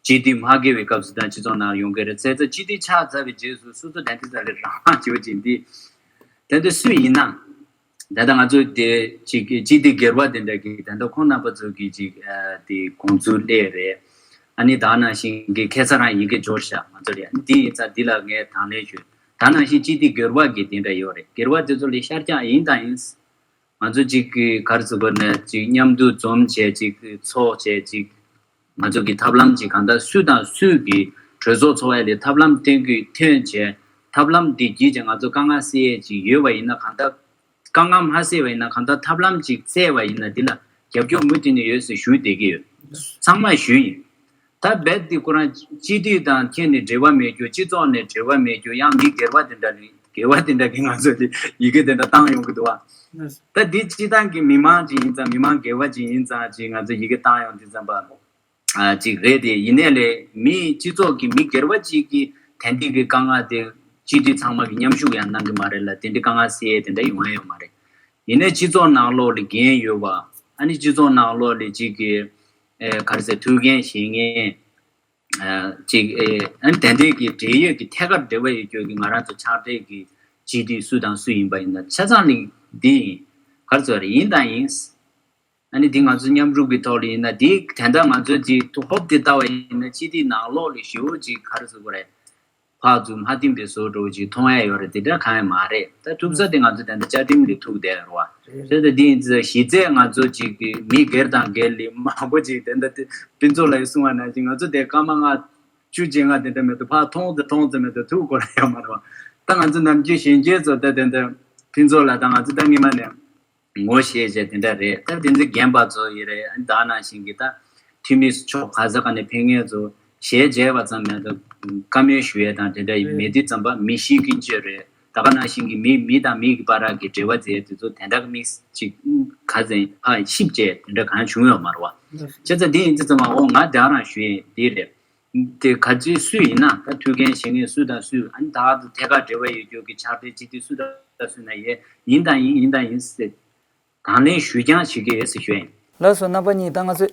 སྤྱི་འཐུས་མ་དགོས་པའི་སྐབས་སུ་ད་སྤྱི་ཚོགས་ནང་ཡོང་གི་རེད། བྱས་ཙང་སྤྱི་འཐུས་ཆགས་ཚར་བའི་རྗེས་སུ་སོ་སོ་ད་འདི་ཙམ་ལ་རང་དབང་བྱེད་པ་ཅིག་འདི་ད་ལྟ་སུ་ཡིན་ན། ད་ལྟ་ང་ཚོ་དེ་ཅིག་སྤྱི་འཐུས་སྒེར་བ་དེ་འདྲ་གི་ད་ལྟ་ཁོང་རྣམ་པ་ཚོ་གི་ཅིག་ཨ་དེ་དགོངས་ཚུལ་སླེབས་རེད། ཨ་ནི་ད་ནང་བཞིན་གི་ཁ་སང་རང་ཡི་གེ་འབྱོར་ཤག་ང་ཚོ་ལ། ཨ་ནི་དེ་ཡིན་ཙང་འདི་ལ་ངས་དང་ལེན་ཞུ། ད་ནང་བཞིན་སྤྱི་འཐུས་སྒེར་བ་གི་དེ་འདྲ་ཡོད་རེད། སྒེར་བ་དེ་ཚོ་ལ་ཤར་རྒྱག་ཡིན་དང་ཡིན། ང་ཚོ་ཅིག་གི་ག་རེ་ཟེར་དགོས་ན་ཅིག་མཉམ་དུ་འཛོམས་བྱས་ཅིག་ཚོགས་བྱས་ཅིག་ང་ཚོ་གི་ཐབས་ལམ་ཅིག་གང་ལྟར་སུ་དང་སུས་གི་གྲོས་ཚོགས་འཚོགས་ཡ་ལས་ཐབས་ལམ་སྟོན་གི་ཐོན་བྱས་ཐབས་ལམ་འདི་བརྒྱུད་བྱས་ང་ཚོ་དཀའ་ངལ་སེལ་ཡས་ཅིག་ཡོད་པ་ཡིན་ན། གང་ལྟར་དཀའ་ངལ་མ་སེལ་བ་ཡིན་ན་གང་ལྟར་ཐབས་ལམ་ཅིག་བཙལ་བ་ཡིན་ན་འདི་ལ་རྒྱབ་སྐྱོར་མུ་མཐུད་ནས་ཡོད་ཟེར་ཞུ་བསྡད་ཀྱི་ཡོད། ཚང་མས་ཞུས་ཡིན། ད་རྦད་དེ་ཁོ་རང་སྤྱི་འཐུས་དང་ཁྱེད་ནས་འབྲེལ་བ་མེད་རྒྱུ། སྤྱི་ཚོགས་ནས་འབྲེལ་བ་མེད་རྒྱུ། ཡང་མི་སྒེར་བ་དེ་འདྲ་ལ་སྒེར་བ་དེ་འདྲ་གི་ང་ཚོ་དེ་ཡི་གེ་དེ་འདྲ་བཏང་ཡོང་གི་འདུག་བ། ད་འདི་སྤྱི་བཏང་གི་མི་མང་ཅིག་ཡིན་ཙང་མི་མང་སྒེར་བ་ཅིག་ཡིན་ཙང་ཅིག་ང་ཚོ་ཡི་གེ་བཏང་ཡོང་དུས་ཙམ་པ་ཨ་ཅིག་རེད་དེ། ཡིན་ནའི་ལས་མི་སྤྱི་ཚོགས་ཀྱི་མི་སྒེར་བ་ཅིག་གིས་དེ་འདྲ་གི་དཀའ་ངལ་དེ་སྤྱི་འཐུས་ཚང་མ་གི་མཉམ་ཞུགས་ཡང་གནང་གི་མ་རེད་ལ། དེ་འདྲ་དཀའ་ངལ་སེལ་དེ་འདྲ་ཡོང་ཡ་ཡོད་མ་རེད། ཡིན་ནའི་སྤྱི་ཚོགས་ནང་ལོགས་ལ་འགན་ཡོད་པ། ཨ་ནི་སྤྱི་ཚོགས་ནང་ལོགས་ལ་ཅིག་གི་ཨེ་ག་རེ་ཟེར། ཐུགས་འགན་བཞེས་མཁན་ཨ་ཅིག་ཨེ་ཨ་ནི་དེ་འདྲའི་གི་འབྲེལ་ཡོད་ཀྱི་ཐད་ཀར་འབྲེལ་བ་ཡོད་རྒྱུ་གི་ང་རང་ཚོ་ཕྱག་སྦྲེལ་གྱི་སྤྱི་འཐུས་སུ་དང་སུ་ཡིན་པ་ཡིན་ན་ཆ་ཚང་ལ་འདི་ཡིན། ག་རེ་ཟེར་རེད། ཡིན་དང་ཡིན། ཨ་ནི་འདི་ང་ཚོ་མཉམ་རུབ་ཀྱི་ཐོག་ལ་ཡིན་ན་འདི་དེ་འདྲ་ང་ཚོ་འདི་ཧོབ་དེ་ལྟ་བ་ཡིན་ན་སྤྱི་འཐུས་ནང་ལོགས་ལ་ཞེ་པོ་ཅིག་ག་རེ་ཟེར་དགོས་རེད། ཕར་ཚུར་མ་མཐུན་པའི་བཟོ་འདྲ་ཅིག་མཐོང་ཡ་ཡོད་རེད། དེ་འདྲ་གང་ཡང་མ་རེད། ད་ཐུག་ས་དེ་ང་ཚོ་དེ་འདྲ་བཅའ་ཁྲིམས་ལ་ཐུག་བསྡད་རེད་བ། རེད། དེ་འདྲ་ཡིན་ཙང་གཞི་རྩའི་ང་ཚོ་ཅིག་གི་མི་སྒེར་དང་སྒེར་ལ་མང་པོ་ཅིག་དེ་འདྲ་དེ་ཕུན་ཚོགས་ལགས་གསུངས་པ་ནང་བཞིན་ང་ཚོ་དེ་སྐར་མ་ལྔ་བཅུ་བཅོ་ལྔ་དེ་འདྲ་མེད་དུ་ཕར་མཐོང་ཙམ་མཐོང་ཙམ་མེད་དུ་ཐུག་དགོས་ཡ་མ་རེད་བ། ད་ང་ཚོ་ནམ་རྒྱུན་གཞོན་སྐྱེས་ཚོ་ད་དེ་འདྲ་ཕུན་ཚོགས་ལགས་དང་ང་ཚོ་ད་སྔོན་མ་ནས་ངོ་ཤེས་བྱས་དེ་འདྲ་རེད། ད་དེ་ཚོ་རྒན་པ་ཚོ་ཡི་རེད། ད་ནང་བཞིན་གྱི་ད་འཐུས་མི་ཕྱོགས་ག་ས་ག་ནས་ཕེབས་མཁན་ཚོ་ཞལ་མཇལ་བ་ཙམ་མེད་དུ་བཀའ་མོལ་ཞུ་ཡས་དང་དེ་འདྲ་མེད་དུས་ཙམ་པ་མི་ཤེས་ཀྱི་ཅི་རེད། ད་ག་ནང་བཞིན་གྱི་མི་མི་དང་མི་གི་བར་གྱི་འབྲེལ་བ་མཛད་དེ་ཚོ་དེ་འདྲ་གི་མི་ཅིག་ག་ཚོད་ཕར་ཞིབ་བྱས་དེ་འདྲ་གང་བྱུང་ཡོད་མ་རེད་བ། བྱས་ཙང་དེ་ཡིན་དུས་ཙམ་པ་འོ་ང་དེ་རང་ཞུ་ཡས་འདི་རེད། དེ་ག་ཚོད་སུ་ཡིན་ན་ད་ཐུགས་འགན་བཞེས་མཁན་སུ་དང་སུ། ཨ་ནི་ད་དུ་ཐད་ཀར་འབྲེལ་བ་ཡོད་རྒྱུ་གི་ཕྱག་སྦྲེལ་སྤྱི་འཐུས་སུ་དང་སུ་ན་ཡེ་ཡིན་དང་ཡིན་ཡིན་དང་ཡིན་ཟེར་དང་ལེན་ཞུ་རྐྱང་བྱེད་ཀྱི་ཡོད་ཟེར་ཞུ་ཡིན། ལགས་སོ། རྣམ་པ་གཉིས་ད་ང་ཚོའི་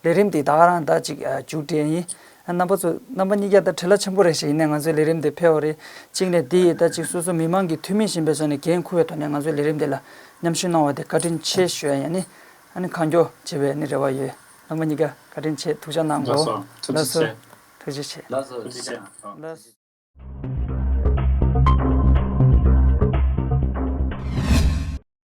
ལས་རིམ་དེ་ད་ག་རང་ད་ཅིག་མཇུག་སྒྲིལ་ཡིན། རྣམ་པ་ཚོ་རྣམ་པ་གཉིས་ཀ་ད་བྲེལ་བ་ཆེན་པོ་རེད་ཤག་ཡིན་ནའི་ང་ཚོའི་ལས་རིམ་འདི་ཕེབས་པ་རེད། གཅིག་ནས་འདི་ཡི་ད་ཅིག་སོ་སོ་མི་མང་གི་འཐུས་མི་ཡིན་པའི་ཆ་ནས་འགན་འཁུར་བའི་ཐོག་ནས་ང་ཚོའི་ལས་རིམ་འདི་ལ་མཉམ་ཞུགས་གནང་བ་དེ་བཀའ་དྲིན་ཆེ་ཞུ་ཡ་ཡིན། ཨ་ནི་གང་མགྱོགས་བྱེད་པའི་ནི་རེ་བ་ཡོད། རྣམ་པ་གཉིས་ཀ་བཀའ་དྲིན་ཆེ། ཐུགས་ཅག་གནང་གོ། ལགས་སོ། ཐུགས་རྗེ་ཆེ། ཐུགས་རྗེ་ཆེ། ལགས་སོ། ཐུགས་རྗེ་ཆེ། ལགས་སོ།